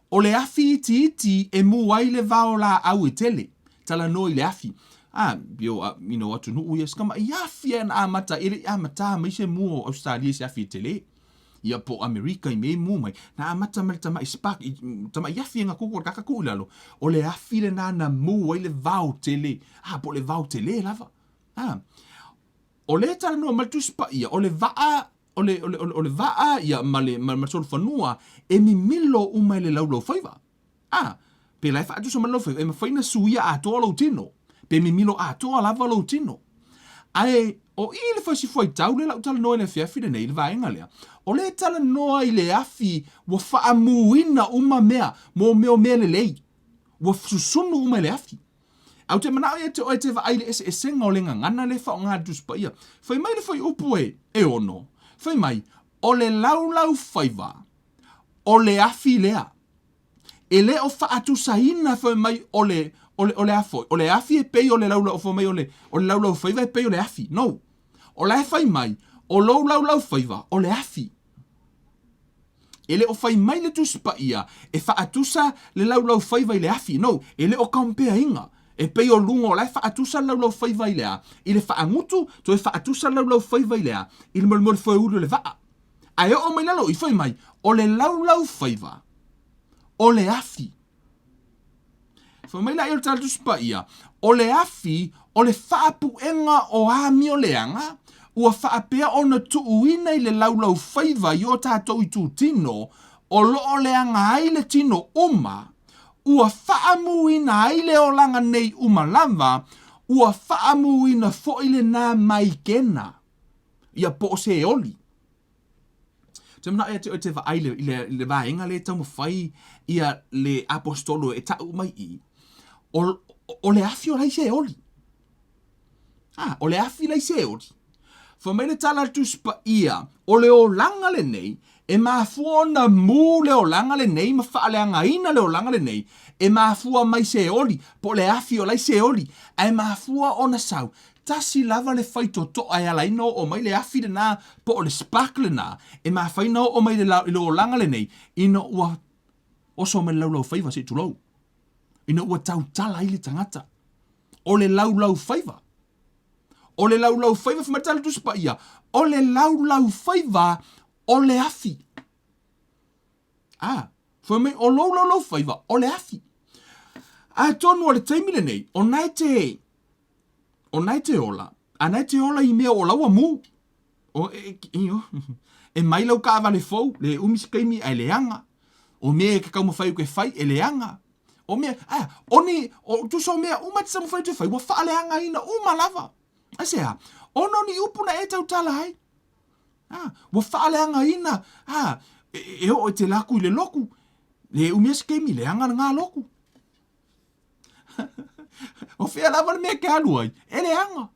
O le afi itiiti e mū ai le vao lāʻau e tele. Talanoa i le afi. A, you know, you know, atunuu ia, sikamaʻi afi e na amata, e le i amatā mai se mū o Ausetalia i se afi e telē. Ia po o Amerika i mea i mū mai. Na amata mai le tamaʻi spark, i, tamaʻi afi e na kuku o le kaka kuu i lalo. O le afi lenā na mū ai le vao tele. A, po o le vao telē lava. A, o lea e talanoa mai le Tusi Paia, o le vaa o le, o le, o le vaa ia, ma le, ma, ma le solofanua e mimilo uma i le laulaufaiva. A, pēlā e faatusa mai le laufaiva, e mafai ona suia atoa lou tino, pe mimilo atoa lava lou tino. Ae o i le fasifuaitau lea la ou talanoa i le afiafi lenei, i le vaega lea, o lea e talanoa i le afi ua faamuina uma mea, mō mea o mea lelei, ua susunu uma i le afi. Ae ou te manao ia te oe e te vaai i le eseesega o le gagana lea e faaaoga e le Tusi Paia. Fai mai le fuaiupu e, e ono, fai mai, O le laulaufaiva, o le afi lea. E le o faatusaina fai mai o le, o le, o le a foi, o le afi e pei o le laulau, fai mai o le, o le laulaufaiva e pei o le afi. No. O la e fai mai, o lou laulaufaiva, o le afi. E le o fai mai le Tusi Paia e faatusa le laulaufaiva i le afi, no, e le o compare ina. E pei o luga o la e faatusa le laulaufaiva i le a? I le faagutu, toe faatusa le laulaufaiva i le a? I le molemole foeuli o le vaa. Ae oo mai lalo i, fai mai, o le laulaufaiva, o le afi. Fai mai laia o le Tala Tusi Paia, o le afi o le faapuega o amioleaga ua faapea ona tuuina i le laulaufaiva i o tatou itutino o lo o leaga ai le tino uma, ua faamuina ai le olaga nei uma lava, ua faamuina foi lenā maikena, ia po o se oli. Ou te manao ia te oe te vaai i le, i le vaega lea e taumafai ia le aposetolo e taʻu mai i i, o, o le afi o lai se oli. Ah, o le afi lai se oli. Fai mai le tala a le Tusi Paia, o le olaga lenei, e mafua ona mū le olaga lenei ma faaleagaina le olaga lenei, e mafua mai se oli, po o le afi o lai se oli, ae mafua ona sau, Tasi lava le faitotoa e ala ai ona oo mai le afi lenā po o le spark lenā e mafai ona oo mai i le olaga lenei ina ua oso mai le laulaufaiva se i tulou, ina ua tautala ai le tagata. O le laulaufaiva. O le laulaufaiva, fai mai le Tala Tusi Paia, o le laulaufaiva o le afi. A, fai mai o lou laulaufaiva o le afi. Atonu o le taimi lenei, o na e te, o na e te ola, a na e te ola i mea o lau ua mū. O, e, e, e, e mai lau kaavale fou, le umi se taimi ae leaga. O mea e ke taumafai atu e fai, e leaga. O mea, a, o ni, o tusa o mea uma e te taumafai atu e fai, ua faaleagaina uma lava. Aisea? Ona o ni upu na e tautala ai. A, ua faaleagaina, a, e, e oo e te laku i le loku, le umi a se taimi, leaga lena loku. o fea lava le mea e te alu ai, e leaga.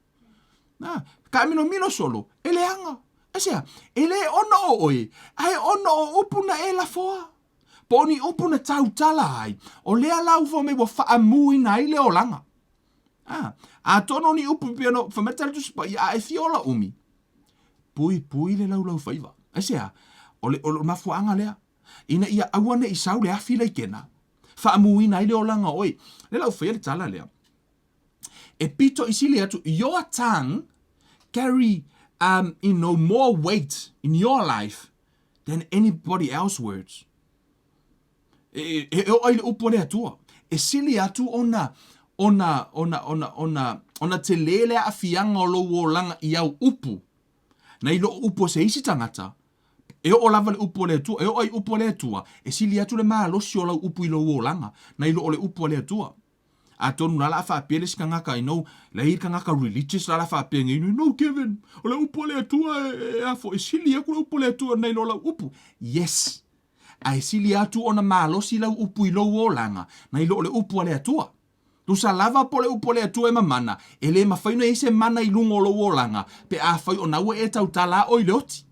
Na, taamilomilo solo, e leaga. Aisea? E le ona o oe, ae ona o upu na e lafoa. Po o ni upu na tautala ai, o lea la ua fai mai ua faamuina ai le olaga. A, atonu o ni upu pei ona fai mai le Tala Tusi Paia, a e fia ola umi, puipui le laulaufaiva. Aisea? O le, o le mafuaaga lea, ina ia aua ne i sau le afi laikena, faamuina ai le olaga o oe. Lea la ua faia le tala lea, e pito i sili atu, your tongue carry um, you know, more weight in your life than anybody else words. E, e, e oo ai le upu a le Atua. E sili atu ona, ona, ona, ona, ona, ona telē le aafiaga o lou olaga i au upu, nai lo o upu a se isi tagata, e oo lava le upu a le Atua, e oo ai upu a le Atua, e sili atu le malosi o lau upu i lou olaga, nai lo o le upu a le Atua. Atonu la o le a faapea le isi tagata, you know, la e i ai le tagata religious la o le a faapea nei, no Kevin, o le upu a le Atua e, e, a foi, e sili atu le upu a le Atua nai lo lau upu. Yes! Ae sili atu ona malosi lau upu i lou olaga, nai lo o le upu a le Atua. Tusa lava po o le upu a le Atua e mamana, e le mafai ona i ai se mana i luga o lou olaga pe afai o na ua e tautala a oe i le oti.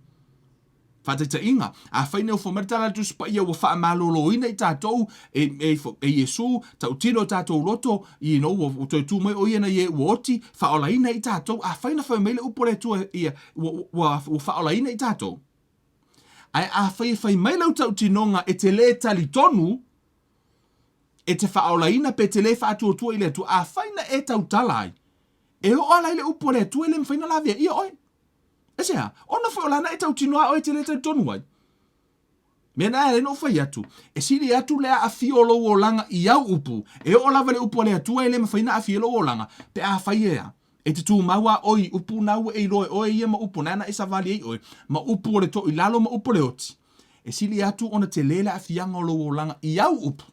Faataitaiga, afai na ofo mai le tala a le Tusi Paia ua faamaloloina i tatou e, e, e Iesu, tautino o tatou loto, you know, ua, ua toe tu mai o ia nai e ua oti, faaolaina i tatou. Afai na fai mai le upu a le Atua ia, ua, ua, ua faaolaina i tatou. Ae afai e fai mai lau tautinoga e te lē talitonu, e te faaolaina pe te lē faatuatua i le Atua, afai na e tautala ai, e oo ala ai le upu a le Atua e le mafai ona laveaia oe. Aisea? Ona foi o lana e tautino a oe e te lē talitonu ai. Mea na e ala ai ona ou fai atu, e sili atu le aafia o lou olaga i au upu, e oo lava le upu a le Atua e le mafai ona aafia ai lou olaga, pe afai e a? E te tumau a oe i upu na ua e iloa e oe ia ma upu na na e savali ai oe, ma upu o le toilalo ma upu o le oti. E sili atu ona tele le aafiaga o lou olaga i au upu,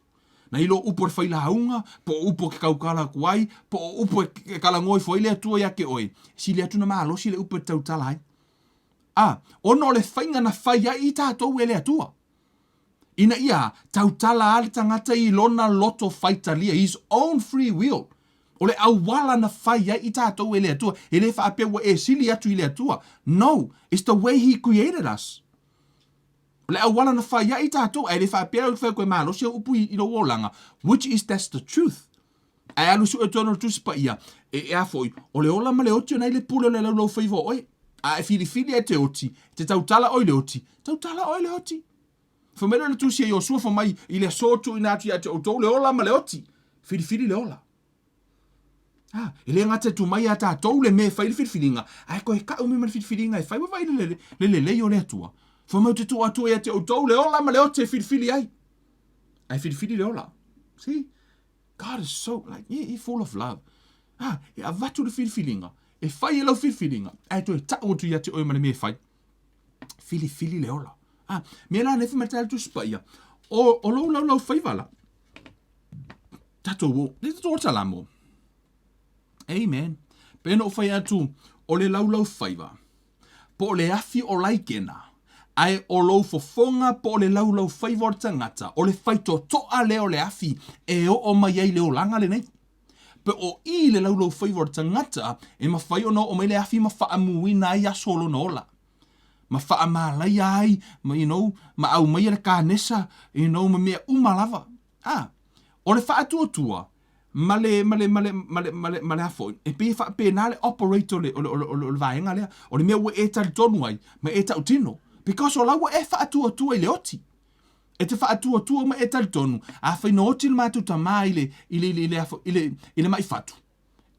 na i lo upu o le failauga, po o upu e te tautala atu ai, po o upu e talanoa ifo ai le Atua ia te oe, e sili atu ona malosi le upu e te tautala ai. A, ona o le faiga na fai ai i tatou e le Atua. Ina ia tautala a le tagata i lona loto faitalia, his own free will. O le auala na fai ai i tatou e le Atua. E le faapea ua e sili atu i le Atua. No, it's the way he created us. O le auala na fai ai i tatou, ae le faapea au fai atu e malosi au upu i, i lou olaga, which is that's the truth. Ae alu sue tonu o le Tusi Paia, e, e a foi, o le ola ma le oti ona i le pule o le laulau faiva o oe. A e filifili e te oti, te tautala oe i le oti, tautala oe i le oti. Fai mai lea o le Tusi a Iosua, fai mai, i le aso tuuina atu ia te outou le ola ma le oti, filifili le ola. Ah, e le gata e tu mai ia tatou le mea e fai le filifiliga, ae toe tau mai ma le filifiliga e fai. Ua vaai le, le, le lelei o le Atua. Fai mai ou te tuu atu ia te outou le ola ma le oti e filifili ai. Ae filifili le ola. See? God is so, like, he, he full of love. Ah, e avatu le filifiliga, e fai e lau filifiliga, ae toe tau atu ia te oe ma le mea e fai. Filifili le ola. Ah, mea la nei fai mai le Tusi Paia, o, o lou laulau faiva la, tatou o, le tatou o Salamo. Amen. Pe na ou fai atu, o le laulau faiva, po o le afi o laikena, ae o lou fofoga po o le laulau faiva o le tagata, o le faitotoa lea o le afi e oo mai ai le olaga lenei. Pe o i le laulau faiva o le tagata e mafai ona oo mai le afi ma faamuina ai aso o lona ola. Ma faamalaia ai, ma, you know, ma aumaia le kanesa, you know, ma mea uma lava. A, o le faatuatua ma le, ma le, ma le, ma le, ma le, ma le a foi, e pei e faapena le operate o le, o le, o le, o le, o le vaega lea. O le mea ua e talitonu ai, ma e tautino. Because o la ua e faatuatua i le oti. E te faatuatua ma e talitonu, afai na oti le matou tamā i le, i le, i le, i le, i le, i le mai fatu,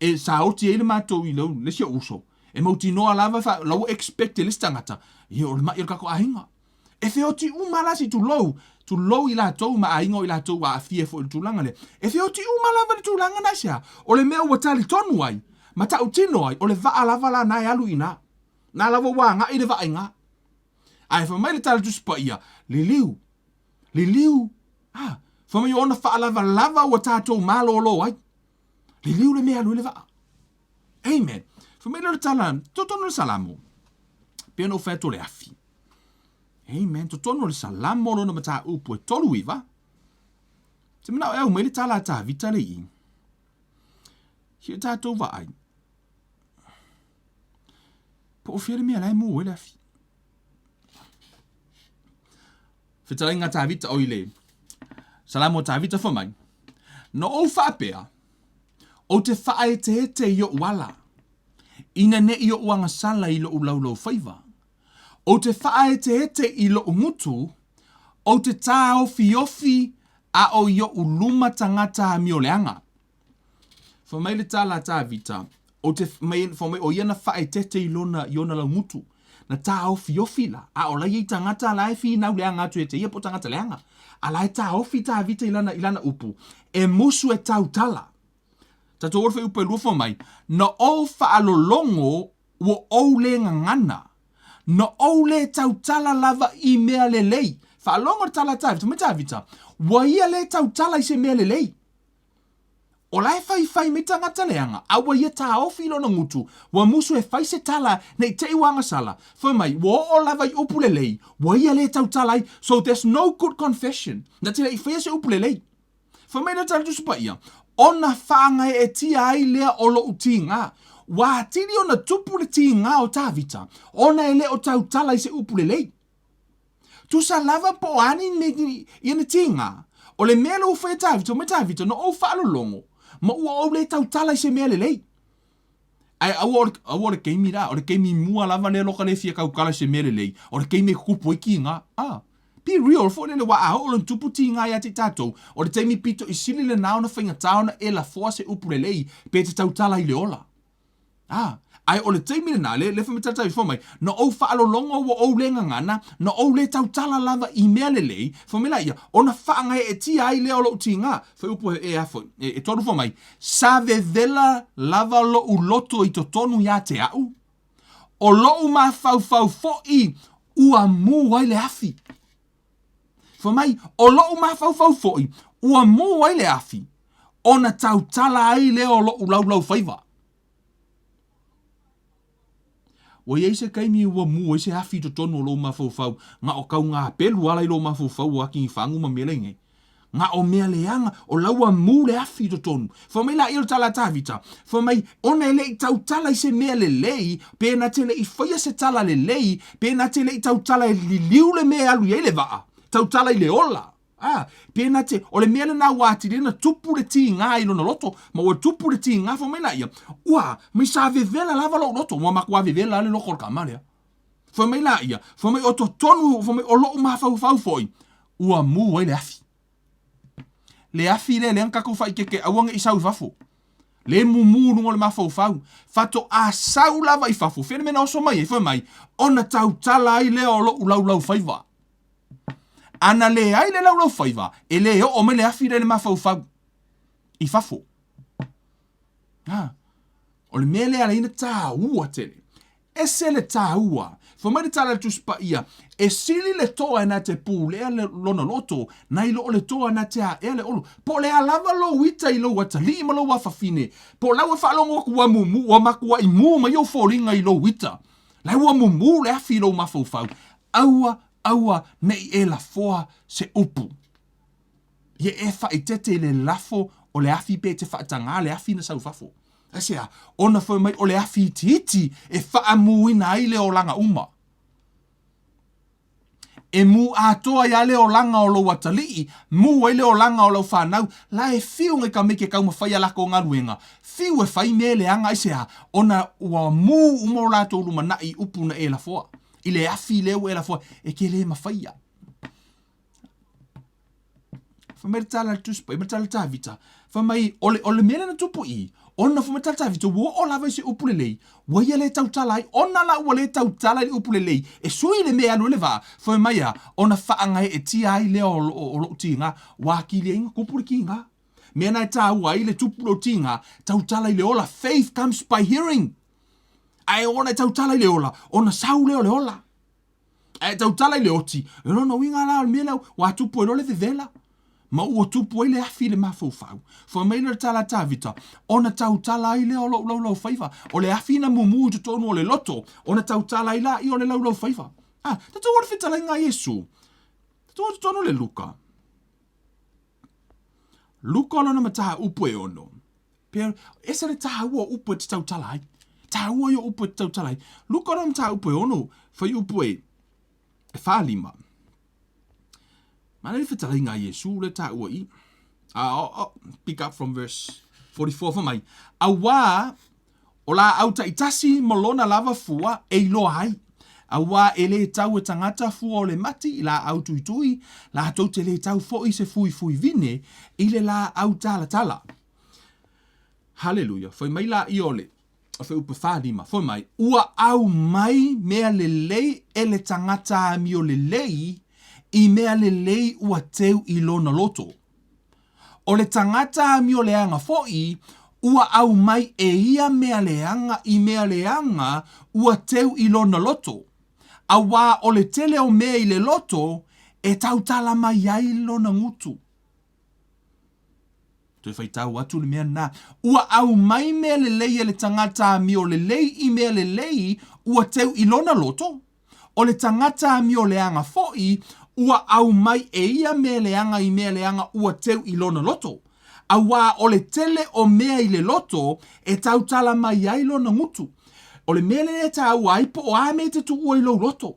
e sa oti ai le matou i le, le isi ou uso, e mautinoa lava fa, la ua expect e le isi tagata, ia o le mai o le tatou aiga. E feoti uma la si tulou, tulou i latou ma aiga o i latou ua aafia foi i le tulaga lea. E feoti uma lava le tulaga na aisea? O le mea ua talitonu ai, ma tautino ai, o le vaa lava la na e alu i ina. Na lava ua agai le vaa i ina. Ae fai mai le tala Tusi Paia, liliu, liliu, ah, fai mai o ona faalavalava ua tatou malolo ai. Liliu le mea alu ai le vaa. Amen. Fai mai lea o le tala, totonu o le Salamo, pei ona ou fai atu o le afi. Amen. Totonu o le Salamo lona mataupu e 39, te manao e au mai le tala a Tavita le i. Si o tatou vaai. Po o fea le mea la e mu ai le afi. Fetalaiga a Tavita o i le Salamo a Tavita fai mai, Na ou faapea, ou te faaeteete i oʻu ala, ina ne i oʻu agasala i loʻu laulaufaiva. Ou te faaeteete i loʻu gutu, ou te tāofiofi a o i oʻu luma tagata amioleaga. Fai mai le tala a Tavita, ou te mai, fai mai o ia na faaeteete i lona, i ona laugutu, na tāofiofi la, a o la i ai tagata la e finau leaga atu ia te ia po o tagata leaga. A la e tāofi Tavita i lana, i lana upu, e musu e tautala. Tatou o le fuaiupu e lua fai mai, na ou faalologo ua ou le gagana, na ou le tautala lava i mea lelei. Faalogo le tala a Tavita, fai mai Tavita, ua ia le tautala i se mea lelei. O la e faifai mai tagata leaga, a ua ia taofi i lona gutu, ua musu e fai se tala ne i te i ua agasala. Fai mai, ua oo lava i upu lelei, ua ia le tautala ai, so there's no good confession, na te le i faia se upu lelei. Fai mai le tala Tusi Paia, Ona faagaeetia ai lea o loʻu tigā. Ua atili ona tupu le tigā o Tavita, ona e le o tautala i se upu lelei. Tusa lava po o a ni ia ni tigā, o le mea lea ua fai e Tavita, fai mai Tavita, na ou faalologo, ma ua ou le tautala i se mea lelei. Ae aua o le, aua o le taimi la, o le taimi mua lava lea loka le fia tautala i se mea lelei, o le taimi e tutupu ai tiga. Ah, be real foi lele, aua a oo loa ina tupu tiga ia te i tatou, o le taimi pito i sili lena ona faigata ona e lafoa se upu lelei pe te tautala i le ola. Ah, ae o le taimi lena, le, le fai mai tatou fai mai, na ou faalologo ua ou le gagana, na ou le tautala lava i mea lelei, fai mai laia, ona faagaeetia ai lea o lou tiga. Fai upu e, e a foi, e, e tolu fai mai, Sa vevela lava loʻu loto i totonu iā te aʻu, ʻO loʻu mafaufau foʻi ua mū ai le afi. Fai mai, ʻO loʻu mafaufau foʻi ua mū ai le afi, Ona tautala ai lea o loʻu laulaufaiva. Ua i ai se taimi ua mū ai se afi i totonu o lou mafaufau, na o kau gapelu ala i lou mafaufau o ati fagu ma mea lai nei. Na o mea leaga, o la ua mū le afi i totonu. Fai mai laia o le tala a Tavita, fai mai, ona e le i tautala i se mea lelei, pe na te le i faia se tala lelei, pe na te le i tautala e liliu le mea e alu i ai le vaa, tautala i le ola. Ā, pēnā te, o le mea lenā ua atili ai ona tupu le tigā i lona loto, ma ua tupu le tigā, fai mai laia, ua, mai sa vevela lava lou loto, ua matua vevela lava le loto o le tama lea. Fai mai laia, fai mai o totonu, fai mai o loʻu mafaufau foi, ua mū ai le afi. Le afi lea lea na tatou faaeteete aua ne i sau i fafo. Le mumu i luga o le mafaufau. Faatoa sau lava i fafo, fea le mea na oso mai ai, fai mai, ona tautala ai lea o loʻu laulaufaiva. A na leai le laulaufaiva, e le oo mai le afi lea i le mafaufau i fafo. Ha. O le mea lea ala ai ona taua tele. Ese le taua. Fai mai le tala a le Tusi Paia, e sili le toa e na te pulea le, lona loto, nai lo o le toa na te aea le olo. Po o le a lava lou ita i lou atalii ma lou afafine, po o la ua faalogo atu ua mumu, ua matuai mu mai ou foliga i lou ita. La ua mumu le afi i lou mafaufau. Aua, aua ne i e lafoa se upu. Ia e faaeteete i le lafo o le afi pe te faatagā le afi na sau i fafo. Aisea? Ona fai mai o le afi itiiti e faamūina ai le olaga uma. E mū atoa ai le olaga o lou atalii, mū ai le olaga o lau fanau, la e fiu ngai ka meke taumafai a latou galuega, fiu e fai mea leaga aisea? Ona ua mū uma o latou lumanai i upu na e lafoa. I le afi lea ua e lafoa, e te le mafaia. Fai mai le tala a le Tusi Paia ma le tala a Tavita, fai mai, o le, o le mea lea na tupu i i, ona fai mai le tala a Tavita, ua oo lava i se upu lelei, ua ia le tautala ai, ona la ua le tautala i le upu lelei, e sui le mea e alu ai le vaa, fai mai a, ona faagaeetia ai lea o, o, o lou tiga, ua atili ai ona tupu le tiga. Mea na e tāua ai le tupu lou tiga, tautala i le ola, faith comes by hearing. Ae ona e tautala i le ola, ona sau lea o le ola. Ae tautala i le oti, o lona uiga la o le mea lea ua tupu ai loa le vevela, ma ua tupu ai le afi i le mafaufau. Fai mai lea o le tala a Tavita, ona tautala ai lea o lou laulaufaiva. O le afi na mumu i totonu o le loto, ona tautala ai laia o le laulaufaiva. Ah, tatou o le fetalaiga a Iesu. Tatou o totonu o le Luka. Luka o lona mataupu e ono. Pea, ese le tāua o upu e te tautala ai. Tāua ia o upu e te tautala ai. Luka o lona mataupu e ono, whai upu e, e whālima. Mana le fetalaiga a Iesu le tāua i. Uh, oh, oh, pick up from verse 44 fai mai. Auā o laau taitasi ma lona lava fua e iloa ai. Auā e lē tau e tagata fua o le mati i laau tuitui, latou te lē tau foʻi se fuifui vine i le laau talatala. Haleluia. Fai mai laia o le fuaiupu 45, fai mai, Ua aumai mea lelei e le tagata amio lelei i mea lelei ua teu i lona loto. O le tagata amio leaga foʻi, ua aumai e ia mea leaga i mea leaga ua teu i lona loto, auā o le tele o mea i le loto e tautala mai ai lona gutu. Toe faitau atu le mea lena. Ua aumai mea lelei e le tagata amio lelei i mea lelei ua teu i lona loto. O le tagata amio leaga foʻi, ua aumai e ia mea leaga i mea leaga ua teu i lona loto. Auā o le tele o mea i le loto e tautala mai ai lona gutu. O le mea lea e tāua ai po o a mea e te tuua i lou loto.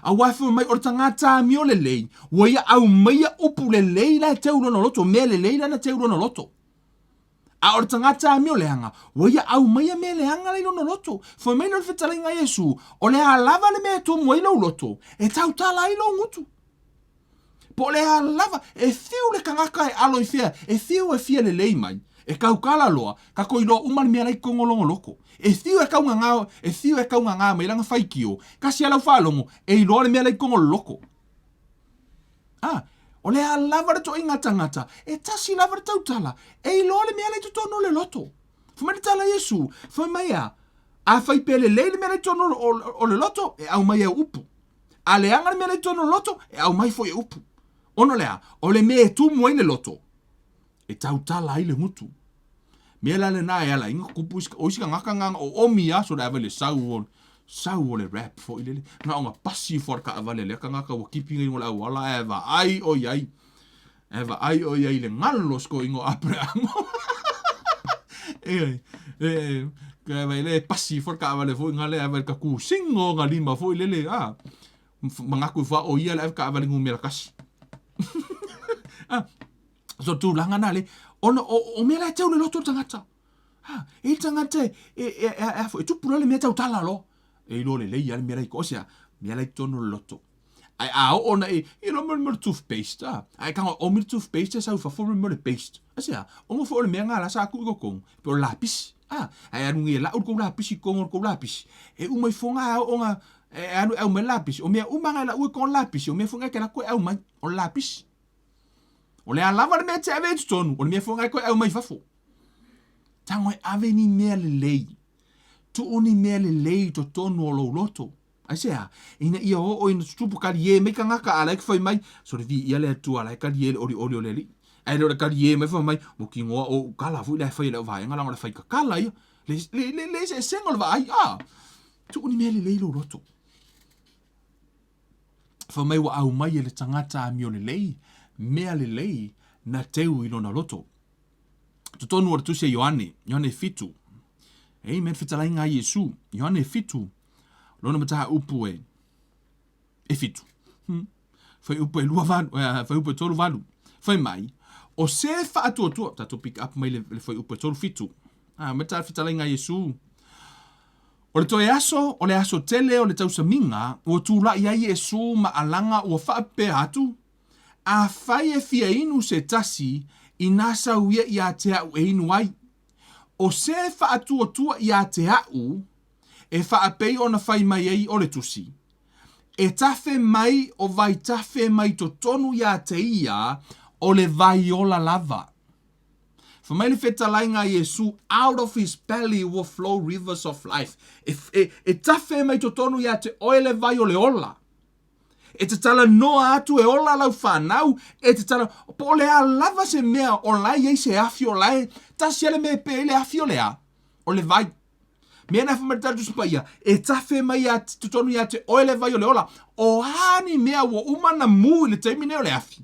Auā fai mai o le tagata amio lelei, ua ia aumaia upu lelei la e teu i lona loto, mea lelei la na teu i lona loto. A o le tagata amio leaga, ua ia aumaia mea leaga la i lona loto. Fai mai lea o le fetalaiga a Iesu, o le a lava le mea e tumu ai lou loto, e tautala ai lou gutu. Po o le a lava, e fiu le tagata e alo i fea, e fiu e fia lelei mai, e tautala loa, tatou iloa uma le mea la i totonu o lona loto. E fiu e taugagā, e fiu e taugagā mai lana faitio, tasi lava lau faalogo, e iloa le mea la i totonu o le loto. A, o le a lava le toaiga tagata, e tasi lava le tautala, e iloa le mea la i totonu o le loto. Fai mai le tala a Iesu, fai mai a, afai pe lelei le mea la i totonu o le loto, e aumai e upu. A leaga le mea la i totonu o le loto, e aumai foi e upu. Ona o le a? O le mea e tumu ai le loto, e tautala ai le gutu. Mea la lena e ala ai ona tutupu isi, o isi tagata na ona oomi lava so le ava i le sau o, sau o le rap foi lele, na ona pasi ifo lava o le taavale a lea tagata ua tipi nei i luga o le auala ae vaai o i ai, ae vaai o i ai i le galo o si toeaina o Aperahama. Ioe, e, e, vai le pasi ifo le taavale foi na le ava i le tatusiga o ona lima foi lele, a, manatu ifo lava o ia le avetaavale numera tasi. Ah, so tulaga na le, ona o, o mea la e teu le loto o le tagata. Ha, e le tagata e, e, e, e, e, e, e tupu loa le mea tautala loa. E iloa lelei lava le mea la i o sea, mea la i totonu o le loto. Ae a oo ona e, i lo mo le toothpaste, a, ae tago e omi le toothpaste e sau i fafo mo le paste. Aisea? Ona foi o le mea na la sa tuu i totonu, e pei o le lapisi, a, ae alu nei e lau le tou lapisi i totonu o le tou lapisi, e uma ifo na a oo ona e alu e aumai le lapisi, o mea uma na e lau i totonu o le lapisi, o mea foi na e te alu atu e aumai, o le lapisi. O le a lava le mea e te ave i totonu, o le mea foi na e toe aumai i fafo. Tago e ave ni mea lelei. Tuu ni mea lelei i totonu o lou loto. Aisea? Ina ia oo ina tutupu talie mai tagata a la e fai mai, sole viia le Atua la e talie le olioli o le Alii. Ae le o le talie mai fai mai, mautinoa o ou tala foi la e fai e le vaega leaga o le faitatala ia. Le, le, le, le eseesega o le vaai, a, tuu ni mea lelei i lou loto. Fai mai ua aumai e le tagata amio lelei, mea lelei na teu i lona loto. Totonu o le tusi a Ioane, Ioane 7. Amen, fetalaiga a Iesu, Ioane 7, lona mataupu e, e 7. Fuaiupu e 28, fuaiupu e 38. Fai mai, o se faatuatua, tatou pick up mai le, le fuaiupu e 37. Ah, me ta fetalaiga a Iesu. O le toe aso, o le aso tele o le tausamiga, ua tula'i ai Iesu ma alaga ua faapea atu, Afai e fia inu se tasi, inā sau ia iā te a'u e inu ai. O se faatuatua iā te a'u, e faapei ona fai mai ai o le Tusi, E tafe mai o vaitafe mai totonu iā te ia o le vai ola lava. Fai mai le fetalaiga a Iesu, Out of his belly will flow rivers of life. E, e, e tafe mai totonu iā te oe le vai o le ola. E te talanoa atu e ola lau whanau, e te tala, po o le a lava se mea o la e i ai se afi o la e, tasi a le mea e pe ai le afi o le a, o le vai. Mea na whai mai te Tusi Paia, e tafe mai ia totonu ia te oe le vai o le ola. O a ni mea ua uma na mū i le taimi nei o le afi.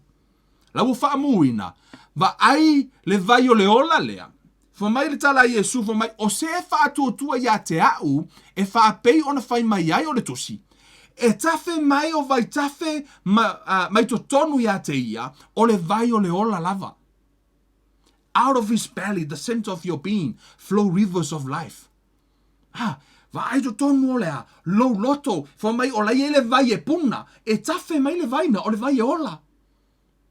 La ua faamuina, vaai le vai o le ola lea. Fai mai le tala a Iesu, fai mai, o se faatuatua iā te a'u e faapei ona fai mai ai o le Tusi, e tafe mai o vaitafe ma, mai totonu iā te ia, o le vai o le ola lava. Out of his belly, the center of your being, flow rivers of life. Ha, vaai totonu o le a, lou loto, fai mai o la i ai le vai e puna, e tafe mai le vai na, o le vai e ola.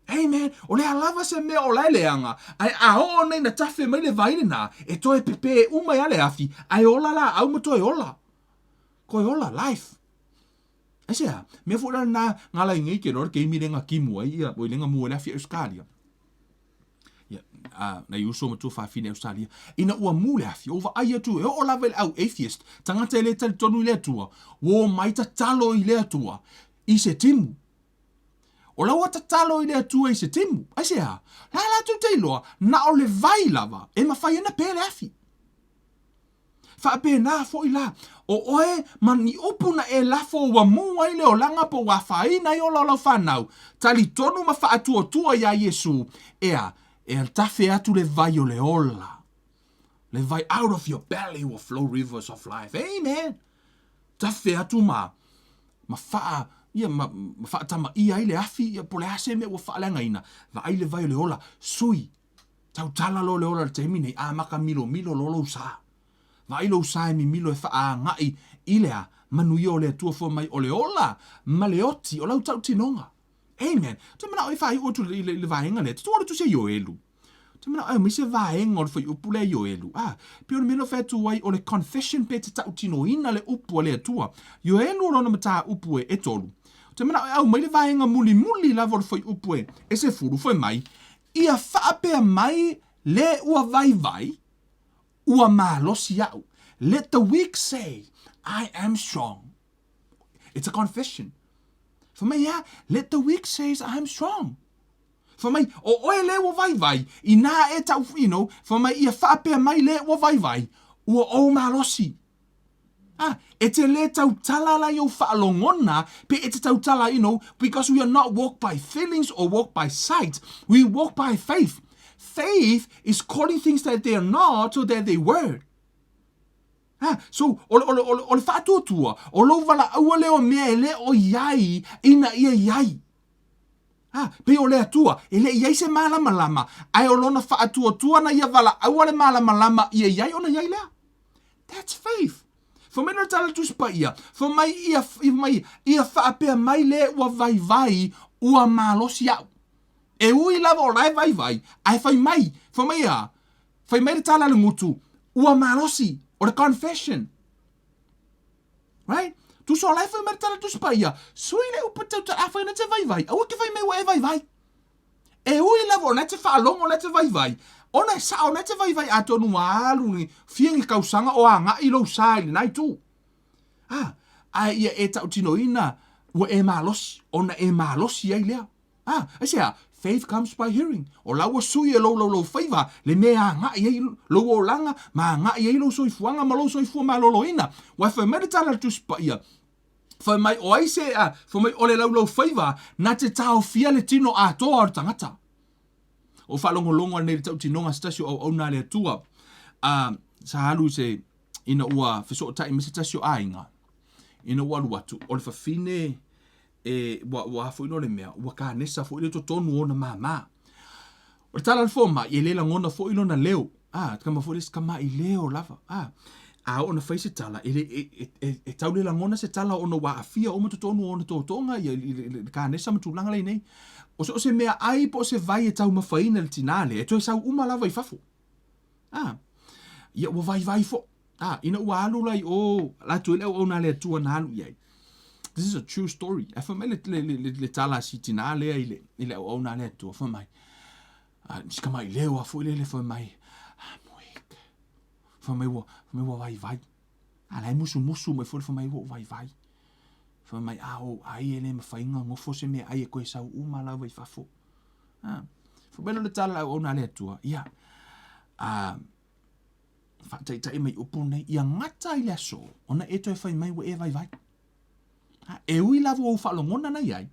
Amen. O le a lava se mea o la e leaga, ae a oo nei na tafe mai le vai lena, e toe pepē uma ai a le afi, ae ola laau ma toe ola. Toe ola, life. Aisea? Mea foi la lena nga lai nei ke loa le keimi le nga kimu ai ia, oi le nga mu ai le afi Australia. Ia, a, nai uso ma tuafafine Australia. Ina ua mu le afi, o vaai atu, e oo lava i le au atheist, tagata e le talitonu i le Atua, ua omai tatalo i le Atua i se timu. O la ua tatalo i le Atua i se timu. Aisea? La latou te iloa, na o le vai lava e mafai ai ona pe le afi. Faapena foi la, o oe ma ni upu na e lafo ua mū ai le olaga po ua afaina ai ola o lau fanau, talitonu ma faatuatua iā Iesū, ea. E tafe atu le vai o le ola. Le vai out of your belly will flow rivers of life. Amen. Tafe atu ma ma faa ia ma, ma faatamaia ai le afi ia po o le a se mea ua faaleagaina. Vaai le vai o le ola. Sui. Tautala loa le ola i le taimi nei, amata milomilo loa lou sa. Vaai lou sa e mimilo e faaaga'i i le a? Manuia o le Atua fua mai o le ola ma le oti o lau tautinoga. Amen. Ou te mana'o e faai'u atu i le, i le vaega lea, tutu o le tusi a Ioelu. Ou te mana'o e aumai se vaega o le fuaiupu lea Ioelu. Ah, pei o le mea lea o fai atu ai o le confession pe te tautinoina le upu a le Atua. Ioelu o lona mataupu e, e tolu. Ou te mana'o e aumai le vaega mulimuli lava o le fuaiupu e, e sefulu, fai mai, Ia faapea mai le ua vaivai, ua malosi au. Let the weak say, I am strong. It's a confession. Fai mai, yeah, let the weak says I am strong. Fai mai, o oe le ua vaivai, inā e tau, you know, fai mai, ia faapea mai le ua vaivai, ua ou malosi. Ah, e te lē tautala la i ou faalogona, pe e te tautala, you know, because we are not walk by feelings or walk by sight, we walk by faith. Faith is calling things that they are not so that they were. Ah, so, o le, o le, o le, o le faatuatua, o lou valaʻaua lea o mea e le o i ai ina ia i ai. Ah, pei o le Atua, e le i ai se malamalama, ae o lona faatuatua na ia valaʻaua le malamalama ia i ai ona i ai lea. That's faith. Fai mai le tala le Tusi Paia, fai mai ia, fai mai ia faapea mai le ua vaivai, ua malosi au. E ui lava o la e vaivai, ae fai mai, fai mai a, fai mai le tala a le gutu, ua malosi, o le confession. Right? Tusa o la e fai mai le tala a le Tusi Paia, sui le upu tautala, afai na te vaivai, aua ke fai mai ua e vaivai. E ui lava o na te faalogo o na te vaivai, ona e sao o na te vaivai atonu ua alu ni fia ni kausaga o agaʻi lou sa i lena itu. A, ae ia e tautinoina ua e malosi, ona e malosi ai lea. A, aisea? Faith comes by hearing. O la ua sui e lou laulaufaiva le mea e agaʻi ai lou olaga ma agaʻi ai lou soifuaga ma lou soifua maloloina. Ua fai mai le tala a le Tusi Paia, Fai mai o ai se a, fai mai o le laulaufaiva na te taofia le tino atoa o le tagata. O faalogologo nei le tautinoga se tasi o auauna a le Atua, a, sa alu i se, ina ua fesootai mai se tasi o aiga, ina ua alu atu, o le fafine e, ua, ua a foi no le mea, ua kanesa foi le totonu o ona māmā. O le tala a le fomai, e le lagona foi lona leo. A, tama foi le isi tamaʻi leo lava. A, a oo ina fai se tala, e le, e, e, e, e tau le lagona se tala ona ua aafia uma totonu o ona tootoga ia i le, le, le kanesa ma tulaga la i nei. O se, o se meaai po o se vai e taumafaina e le tinā lea, e toe sau uma lava i fafo. A, ia ua vaivai foi. A, ina ua alu la i o, ala atu ai le auauna a le Atua na alu i ai. This is a true story. Ae fai mai le, le, le, le, le tala a si tinā lea i le, i le auauna a le Atua, fai mai, a, si tamaileo a foi lele fai mai, I'm weak. Fai mai ua, fai mai ua vaivai. A la e musumusu mai foi le fai mai ua ou vaivai. Fai mai, a ou ai e le mafai ona gofo se meaai e toe sau uma lava i fafo. A, fai mai lea o le tala a le auauna a le Atua, ia, a, faataitai mai upu nei, ia gata i le aso, ona e toe fai mai ua e vaivai. A, e ui lava ua ou faalogona na i ai,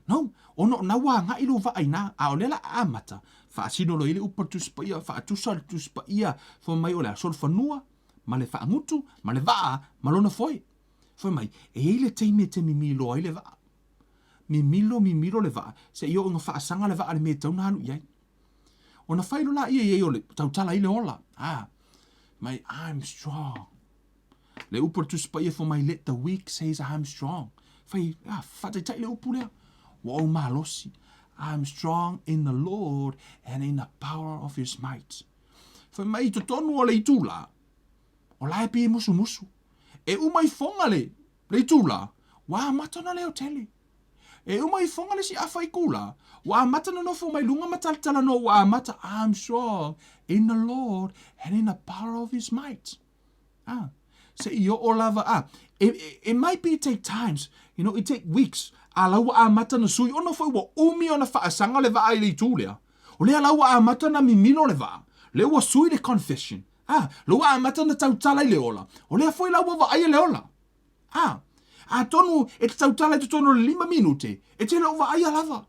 no, ona o na ua agai lou vaa iina, a o lea la a amata, faasino loa i ai le upu a le Tusi Paia, faatusa le Tusi Paia, fai mai o le aso le fanua, ma le faagutu, ma le vaa, ma lona foe. Fai mai, e i ai le taimi e te mimi loa ai le vaa. Mimilo, mimilo le vaa, seia oo ina faasaga le vaa i le mea e tatau ona alu i ai. Ona fai loa laia i ai o le tautala ai le ola. Ah, mai, I'm strong. Le upu a le Tusi Paia fai mai, let the weak says I'm strong. Fai, ah, faataitai le upu lea. Ua ou malosi. I'm strong in the Lord and in the power of his might. Fai mai i totonu o le itula, o la e pei e musumusu. E uma ifoga le, le itula, ua amata ona leo tele. E uma ifoga le isi afa i kula, ua amata ona nofo mai luga ma talatalanoa ua amata, I'm strong in the Lord and in the power of his might. Ah, se i oo lava, ah, it, it, it might be take times, you know, it take weeks, a la ua amata na sui, ona foi ua umi ona faasaga le vaa i le itu lea. O lea la ua amata na mimilo le vaa, lea ua sui le confession. Ah, lea ua amata na tautala i le ola, o lea foi la ua vaaia le ola. A, atonu e te tautala i totonu o le lima minute, e te le o vaaia lava.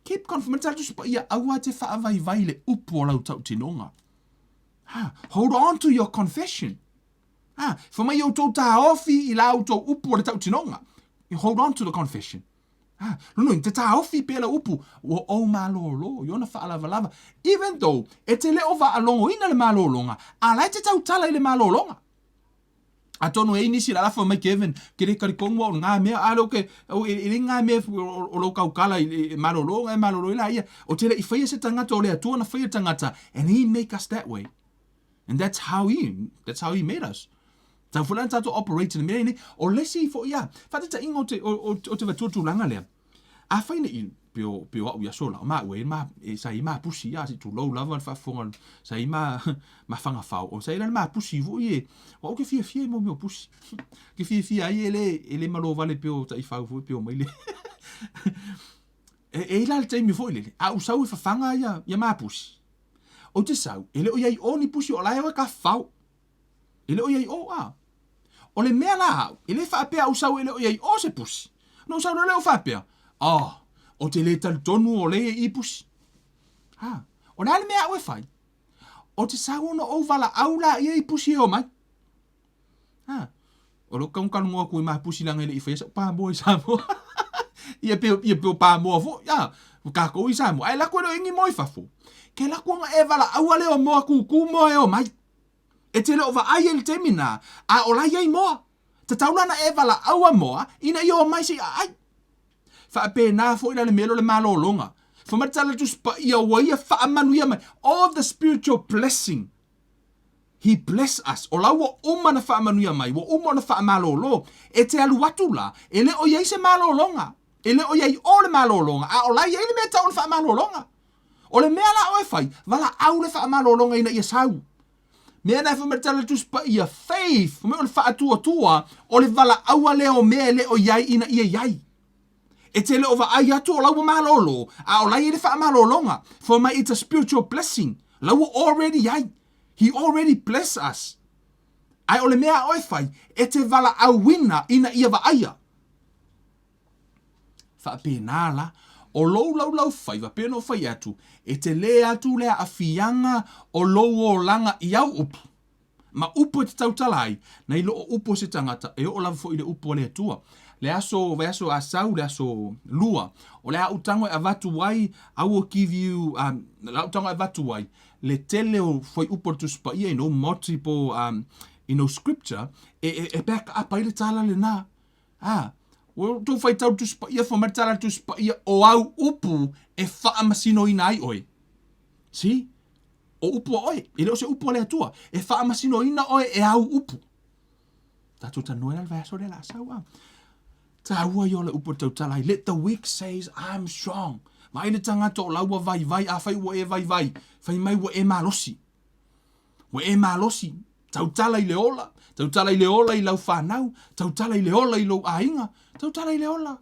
Keep confident. Tala Tusi Paia, aua te faavaivai i le upu o lau tautinoga. Ha, hold on to your confession. Ha, fa mai outou taofi i la outou upu o le tautinoga. You hold on to the confession. Ha, lona uiga, te taofi pea lau upu, ua ou malōlō i ona faalavalava. Even though e te le o faalogoina le malōlōga, a la e te tautala i le malōlōga. Atonu e ai nisi lalafo mai Kevin, ke le talitonu au i ngā mea, a leo ke, au e, e le ngā mea o, o lou kaukala i, e malolo, e malolo i la ia. O te le i whaia se tangata o le Atua na whaia tangata, and he make us that way. And that's how he, that's how he made us. Tau fo lana tātou operate i le mea nei, o lesi fo ia, whaatatainga o te, o, o, o te vatua tūlanga lea. Afai ne i pei o, pei o a'u i aso la, o maʻu e ma, e sa i ma pusi ia, se i tulou lava le faafofoga, sa i ma, ma fagafao, o sa i la le ma pusi foi e, o a'u ke fiafia i mo mea o pusi. Ke fiafia ai e le, e le malo vale pei o taifau foi pei o maile. E, e i la le taimi foi lele, a ou sau e fafaga ia, ia ma pusi. Ou te sau, e le o i ai o ni pusi o la e o e kafao. E le o i ai o, a. O le mea la au, e le faapea au sau e le o i ai o se pusi. Na ou sau loa lea ou faapea, Oh, o te le talitonu o lea i pusi. Ha, o le a le mea au e fai? O te sau ona ou valaau la ia i pusi e omai. Ha, o lou kaunga talanoa atu i ma pusi leaga e le i faia sau pamoa i Samoa. Ia pe, ia pe o pamoa foi, a, kākou i Samoa. Ae lako e le o i ni moa i fafo. Ke lako ona e valaau lea o moa kūkū moa e omai. E te le o vaai ai i le taimi na, a o la i ai moa. Tatau la na e valaau a moa ina ia omai se i aai. Faapena foi la le mea lea o le malologa. Fai mai le tala a le Tusi Paia ua ia faamanuia mai, all the spiritual blessing. He bless us. O la ua uma ona faamanuia mai, ua uma ona faamalolo. E te alu atu la, e le o i ai se malologa. E le o i ai o le malologa, a o la i ai le mea e tau o le faamalologa. O le mea la oe fai, valaau le faamalologa ina ia sau. Mea na e fai mai le tala le Tusi Paia, faith, fai mai o le faatuatua, o le valaauga lea o mea e le o i ai ina ia i ai. E te le o vaai atu o la ua malolo, a o la e i ai le faamalologa. Fai mai it's a spiritual blessing. La ua already i ai. He already bless us. Ae o le mea a oe fai, e te valaauina ina ia vaaia. Faapena la, o lou laulau faiva, pei ona ou fai atu, e tele atu le aafiaga o lou olaga i au upu, ma upu e te tautala ai, nai lo o upu a se tagata, e oo lava foi i le upu a le Atua. Le aso, vaiaso Asau, le aso Lua, o le a ou tago e avatu ai, I will give you, um, le a ou tago e avatu ai, le tele o fuaiupu o le Tusi Paia, you know, multiple, um, you know, scripture, e, e, e back up ai le tala lena. Ā, ua outou faitau le Tusi Paia, fai mai le tala a le Tusi Paia, o au upu e faamasinoina ai oe. See? O upu a oe, e le o se upu a le Atua. E faamasinoina oe e au upu. Tatou talanoa la le vaiaso lea la sau a. Tāua i o le upu e tautala ai. Let the weak says, I'm strong. Vaai le tagata o la ua vaivai, afai ua e vaivai, fai mai ua e malosi. Ua e malosi, tautala i le ola, tautala i le ola i lau fanau, tautala i le ola i lou aiga, tautala i le ola.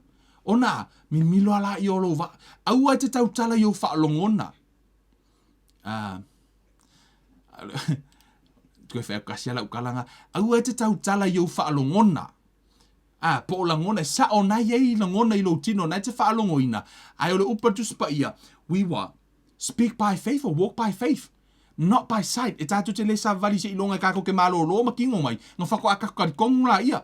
Ona, mimilo ala i o lou va, aua e te tautala i ou faalogona. Uh, toe whai kasi ala ukalanga, aua e te tautala i ou faalogona. A, po o lagona, e sao nai ei lagona i lou tino, nai te faalogoina, ae o le upu a le Tusi Paia, we what? Speak by faith or walk by faith, not by sight. E tātou te le savali se iloga e kākou ke malōlō ma kino mai, nga whakoa a kako kalikongu la ia.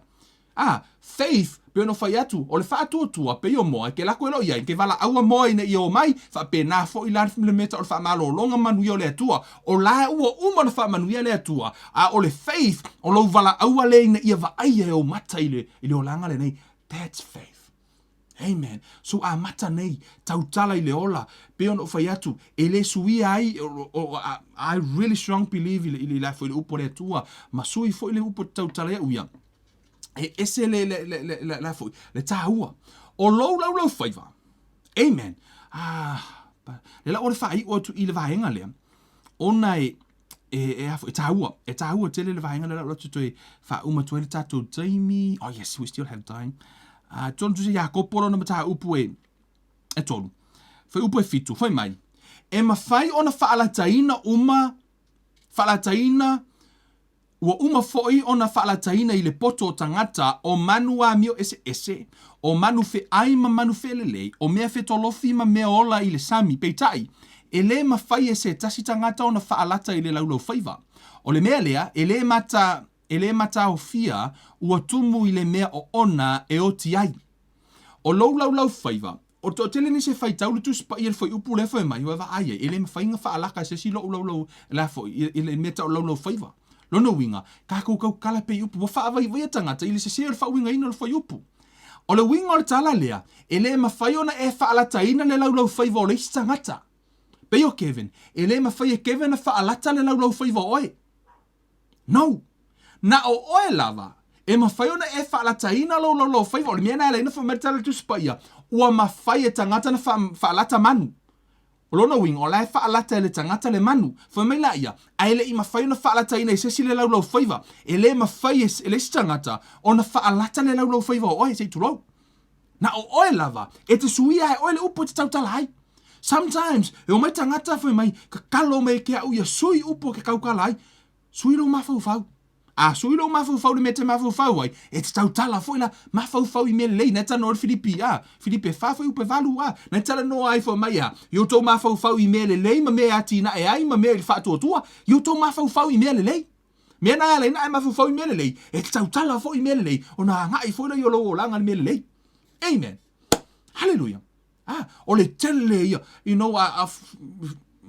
A, faith, pe ono whai atu, o le whaatuatua, pe o moa, ke lako e lo iai, ke valaau a moa ina ia o mai, faapena foi la le mea o le faamalologa manuia o le Atua. O la ua uma ona faamanuia le Atua, a o le faith, o lou valaau lea ina ia vaaia e ou mata i le, i le olaga lenei. That's faith. Amen. So amata nei, tautala i le ola, pei ona ou fai atu, e le suia ai, o, o, I really strong believe i le, i le, i le upu a le Atua, ma sui foi le upu tautala ia'u ia, e ese le, le, le, le, le, le, foi, le tāua. O lou laulau faiva. Amen. Ah, le la o le faai'u atu i le vaega lea, ona e, e, e, e tāua, e tāua tele le vaega lea la o toe faauma atu ai le tātou taimi. Oh yes, we still have time. Uh, tonu tusi Iakopo lona mataupu e, e tolu. Fuaiupu e fitu, fai mai. E mafai ona faalataina uma, faalataina Ua uma foi ona faalataina i le poto o tagata o manu amio eseese, o manu feai ma manu felelei, o mea fetolofi ma mea ola i le sami, peitai, e lē mafai e se tasi tagata ona faalata i le laulaufaiva. O le mea lea, e lē mata, e lē mataofia ua tumu i le mea oona e oti ai. O lou laulaufaiva, o le toatele nisi e faitau le Tusi Paia i le fuaiupu lea fai mai, ua vaai ai, e le mafai ona faalaka e se isi lou laulau, la foi, i le mea tau laulaufaiva. Lona uiga, tatou tautala pea i upu, ua faavaivaia tagata i le sese o le faauigaina o le fuaiupu. O le uiga o le tala lea, e le mafai ona e faalataina le laulaufaiva o le isi tagata. Pei o Kevin, e le mafai e Kevin ona faalata le laulaufaiva o oe. No! Na o oe lava e mafai ona e faalataina lou laulaufaiva. O le mea lena e ala ai ona fai mai le tala a le Tusi Paia, ua mafai e tagata ona faalata manu. O lona uiga, o la e faalata e le tagata le manu. Fai mai laia, ae le i mafai ona faalataina e se isi le laulaufaiva. E le mafai e le isi tagata ona faalata le laulaufaiva o oe, se i tulou. Na o oe lava e te suia e oe le upu e te tautala ai. Sometimes, e omai tagata fai mai, tatalo mai ke au ia sui upu e te tautala ai. Sui lou mafaufau. A sui lou mafaufau i le mea e te mafaufau ai, e te tautala foi la, mafaufau i mea lelei. Na e talanoa i le Filipi, a, Filipi e 4 fuaiupu e 8, a, na e talanoa ai fai mai, a, i outou mafaufau i mea lelei ma mea e atinae ai ma mea i le faatuatua, i outou mafaufau i mea lelei. Mea na e ala ai ona e mafaufau i mea lelei, e te tautala foi i mea lelei, ona agai foi lea o lou olaga i le mea lelei. Amen. Hallelujah. Ah, o le tele ia, you know, a, a,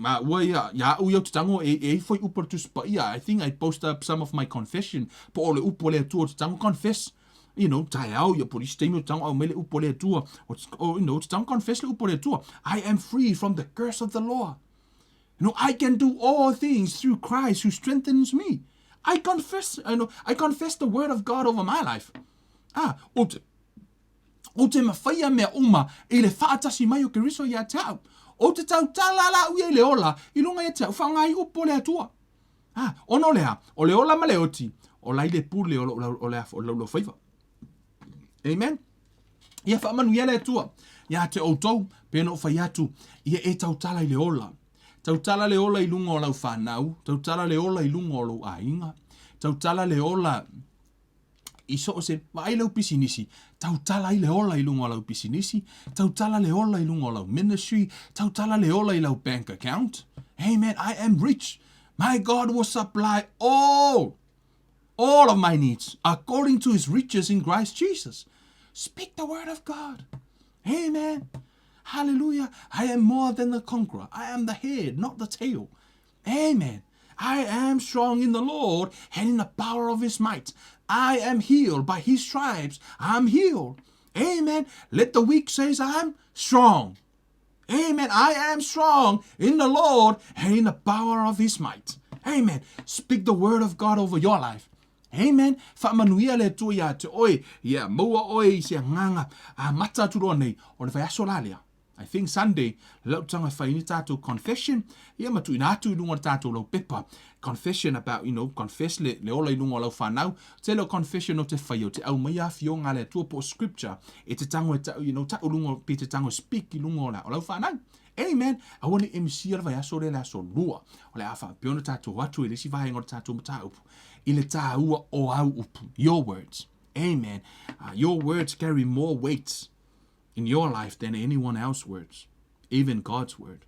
ma ua ia, ia au ia ou te tago e, e ifo i upu a le Tusi Paia. I think I post up some of my confession, po o le upu a le Atua ou te tago confess. You know, taeao ia po o le isi taimi ou te tago aumai le upu a le Atua. O, you know, ou te tago confess le upu a le Atua. I am free from the curse of the law. You know, I can do all things through Christ who strengthens me. I confess, I know, I confess the word of God over my life. Ah, ou te, ou te mawhaia mea uma i le whaatasi mai o Keriso ia te au. Ou te tautala la au ia i le ola, i lunga ia te au, whaonga ai upu o le Atua. Ah, ona o le a, o le ola ma le oti, o la i le pule o, o, o le, o le laulauwhaiva. Amen. Ia faamanuia le Atua ia te outou, pei ona ou fai atu, ia e tautala i le ola. Tautala le ola i luga o lau whanau, tautala le ola i luga o lou aiga, tautala le ola i so o se, vaai lau pisinisi, tautala ai le ola i luga o lau pisinisi, tautala le ola i luga o lau ministry, tautala le ola i lau bank account. Amen, I am rich. My God will supply all all of my needs according to his riches in Christ Jesus. Speak the word of God. Amen. Hallelujah. I am more than the conqueror. I am the head, not the tail. Amen. I am strong in the Lord and in the power of his might. I am healed by his stripes. I'm healed. Amen. Let the weak say, I'm strong. Amen. I am strong in the Lord and in the power of his might. Amen. Speak the word of God over your life. Amen. Faamanuia le Atua iā te oe, ia maua oe i se agaga amata atu loa nei, o le vaiaso la lea. I think Sunday, lau tanga whai ni tātou confession, ia ma tuina atu i lunga o le tātou lau pepa. Confession about, you know, confess le, le ola i lunga o lau whanau. Te leo confession o te whai o te au mai a whionga le Atua po scripture, e te tango e tau, you know, tau lunga, pe te tango speak i lunga o la, o lau whanau. Amen. Aua ne i emisia le vaiaso lea le aso Lua. O le a faapea ona tatou atu i le isi vaega o le tatou mataupu i le tāua o au upu. Your words. Amen. Your words carry more weight in your life than anyone else's words. Even God's word.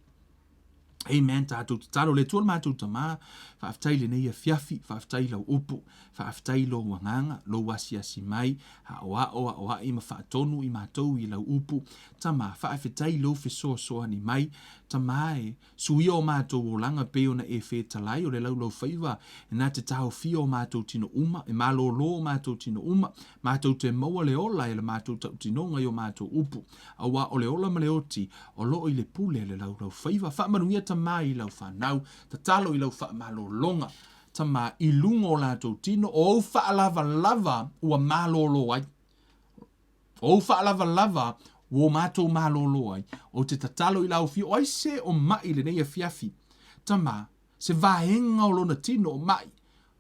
Amen. Tātou tatalo le Atua le matou Tamā. Faafetai i lenei afiafi, faafetai i lau upu, faafetai i lou agaga, lou asiasi mai, aoao, aoai ma faatonu i matou i lau upu. Tama, faafetai i lou fesoasoani mai. Tama e, suia o matou olaga pei ona e fetalai o le laulaufaiva na te taofia o matou tino uma, e malōlō o matou tino uma, matou te maua le ola e le matou tautinoga i o matou upu. Auā o le ola ma le oti, o loo i le pule a le laulaufaiva. Faamanuia Tama i lau fanau, tatalo i lau faamalologa, Tama, i luga o latou tino, o ou faalavalava ua malōlō ai. O ou faalavalava ua o matou malōlō ai, ou te tatalo i lau afio, o ai se o maʻi lenei afiafi? Tama, se vaega o lona tino o maʻi,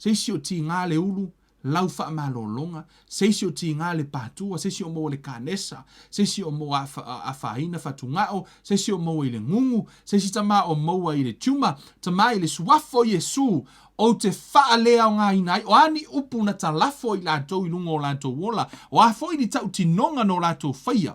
se isi o tigā le ulu, lau faamalologa, se isi o tiga le patua, se isi o maua i le kanesa, se isi o maua afaina fatugao, se isi o maua i le gugu, se isi tama o maua i le tumor, Tama i le Suafa o Iesu, ou te faaleaogaina ai, o a ni upu na talafo i latou i luga o latou ola, o a foi ni tautinoga na o latou faia,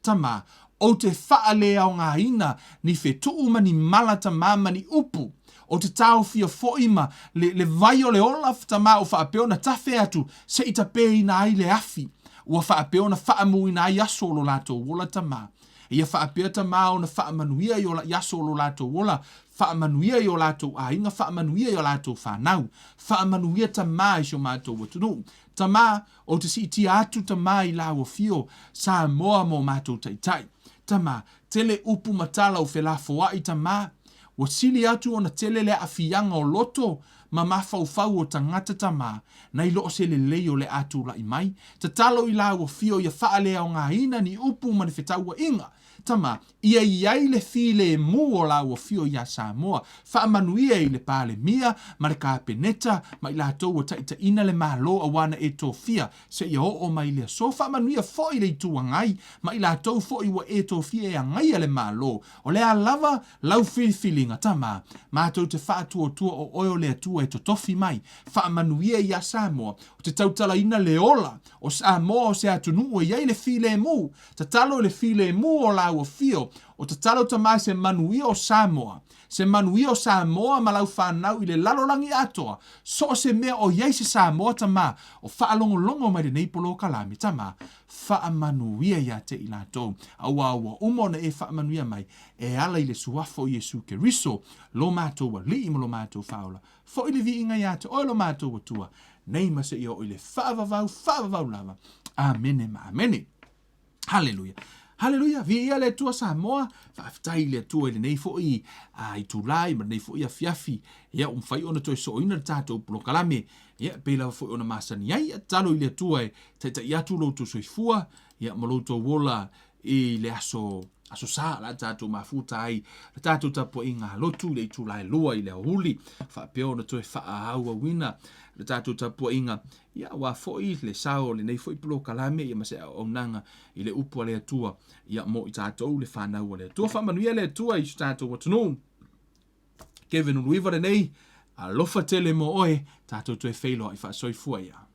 Tama, ou te faaleaogaina ni fetuu ma ni mala tama ma ni upu, ou te taofia foi ma le, le vai o le ola, tama, o faapea ona tafe atu se i tapeina ai le afi, ua faapea ona faamuina ai aso o lo latou ola, tama. Ia faapea tama ona faamanuia i o, i aso o lo latou ola, faamanuia i o latou aiga, faamanuia i o latou fanau, faamanuia tama i si o matou atunuu. Tama, Ou te siitia atu tama i lau afio, Samoa mo matou taitai. Tama, tele upu ma tala ua felafoai tama. Ua sili atu ona tele le aafiaga o loto ma mafaufau o tagata tama, nai lo o se lelei o le a tulai mai. Tatalo i lau afio ia faaleaogaina ni upu ma ni fetauaiga. Tama, ia i ai le filemu o lau afio iā Samoa, faamanuia i le Palemia ma le Kapeneta ma i latou ua taitaiina le Malo auā na e tofia seia oo mai i le aso, faamanuia foi le Itu Agai ma i latou foi ua e tofia e agaia le Malo. O le a lava lau filifiliga, Tama, matou te faatuatua o oe o le Atua e totofi mai, faamanuia iā Samoa, ou te tautalaina le ola o Samoa o se atunuu e i ai le filemu, Tatalo i le filemu o lau afio, o tatalo tama i se manuia o Samoa, se manuia o Samoa ma lau fanau i le lalolagi atoa, so o se mea o i ai se Samoa tama o faalogologo mai lenei polokalame tama, faamanuia ia te i latou, auā ua uma ona e faamanuia mai e ala i le Suafa o Iesu Keriso, lo matou Alii ma lo matou Faaola. Foi le viiga ia te oe lo matou Atua, nei ma seia oo i le faavavau, faavavau lava. Amene ma amene. Haleluia. Haleluia, viia le Atua Samoa, faafetai i le Atua i lenei foi itula ma lenei foi afiafi, ia ua mafai ona toe sooina le tatou polokalame, ia e pei lava foi ona masani ai, ia tatalo i le Atua e taitai atu lo outou soifua, ia ma lo outou ola i le aso Aso Sa o le a tatou mafuta ai le tatou tapuaiga lotu i le itula e 2 i le aoauli, faapea ona toe faaauauina le tatou tapuaiga, ia aua foi le sao o lenei foi polokalame ia ma se auaunaga i le upu a le Atua ia mo i tatou le fanau a le Atua. Faamanuia le Atua i so tatou atunuu. Kevin Uluiva lenei, alofa tele mo oe, tatou toe feiloai faasoifua ia.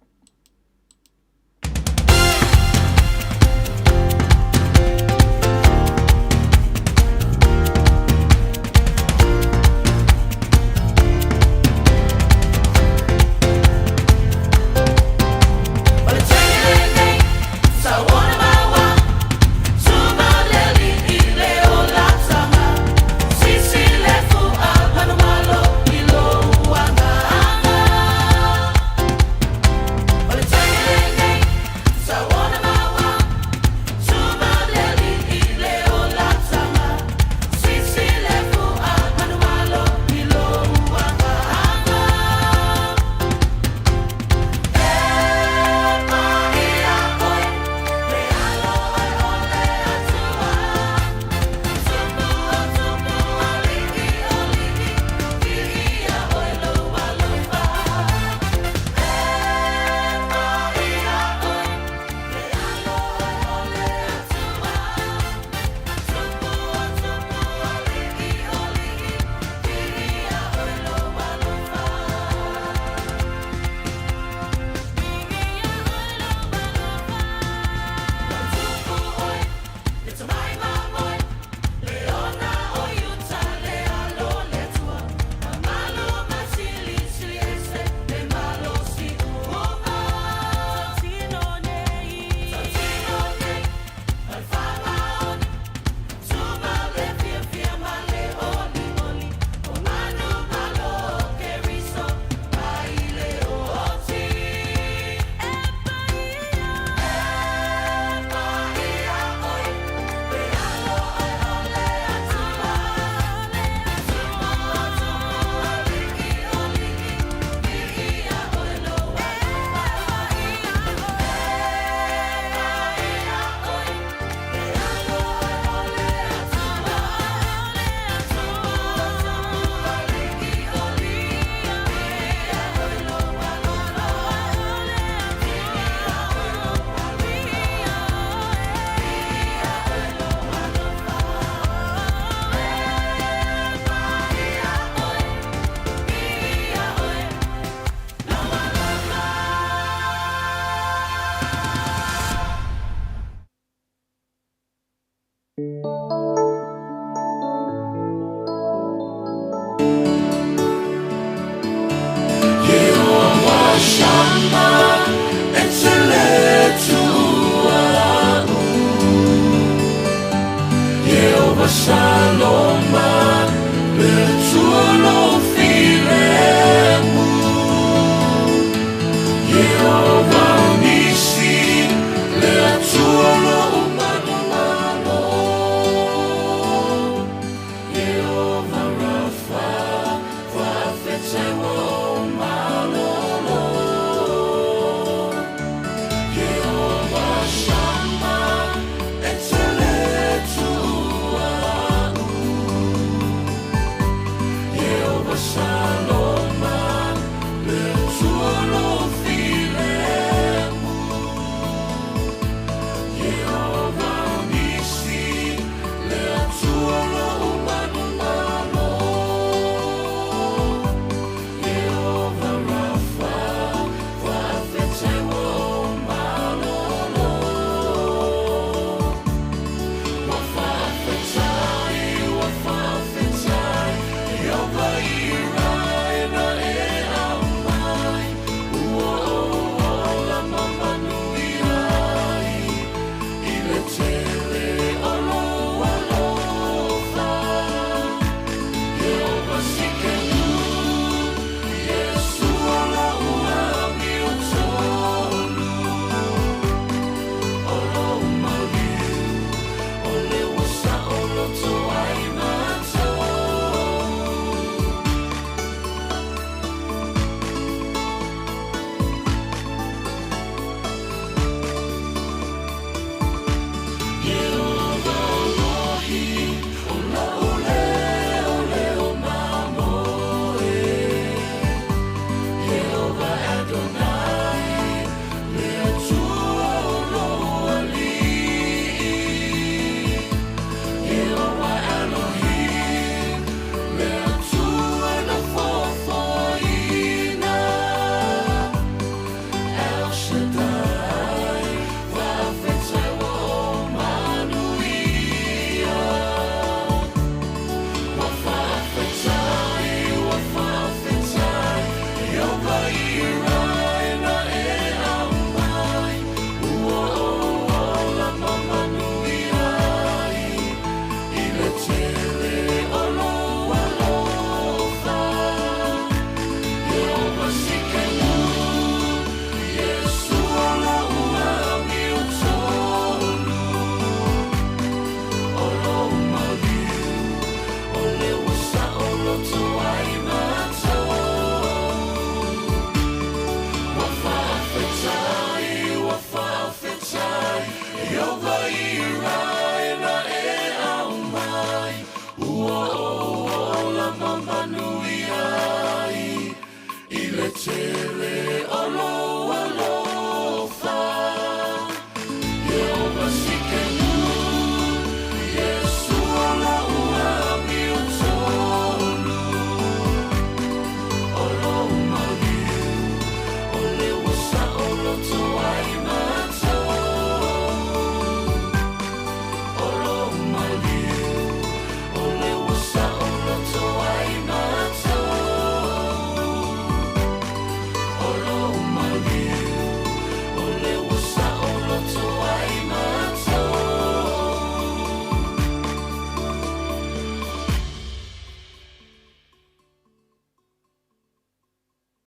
Ua.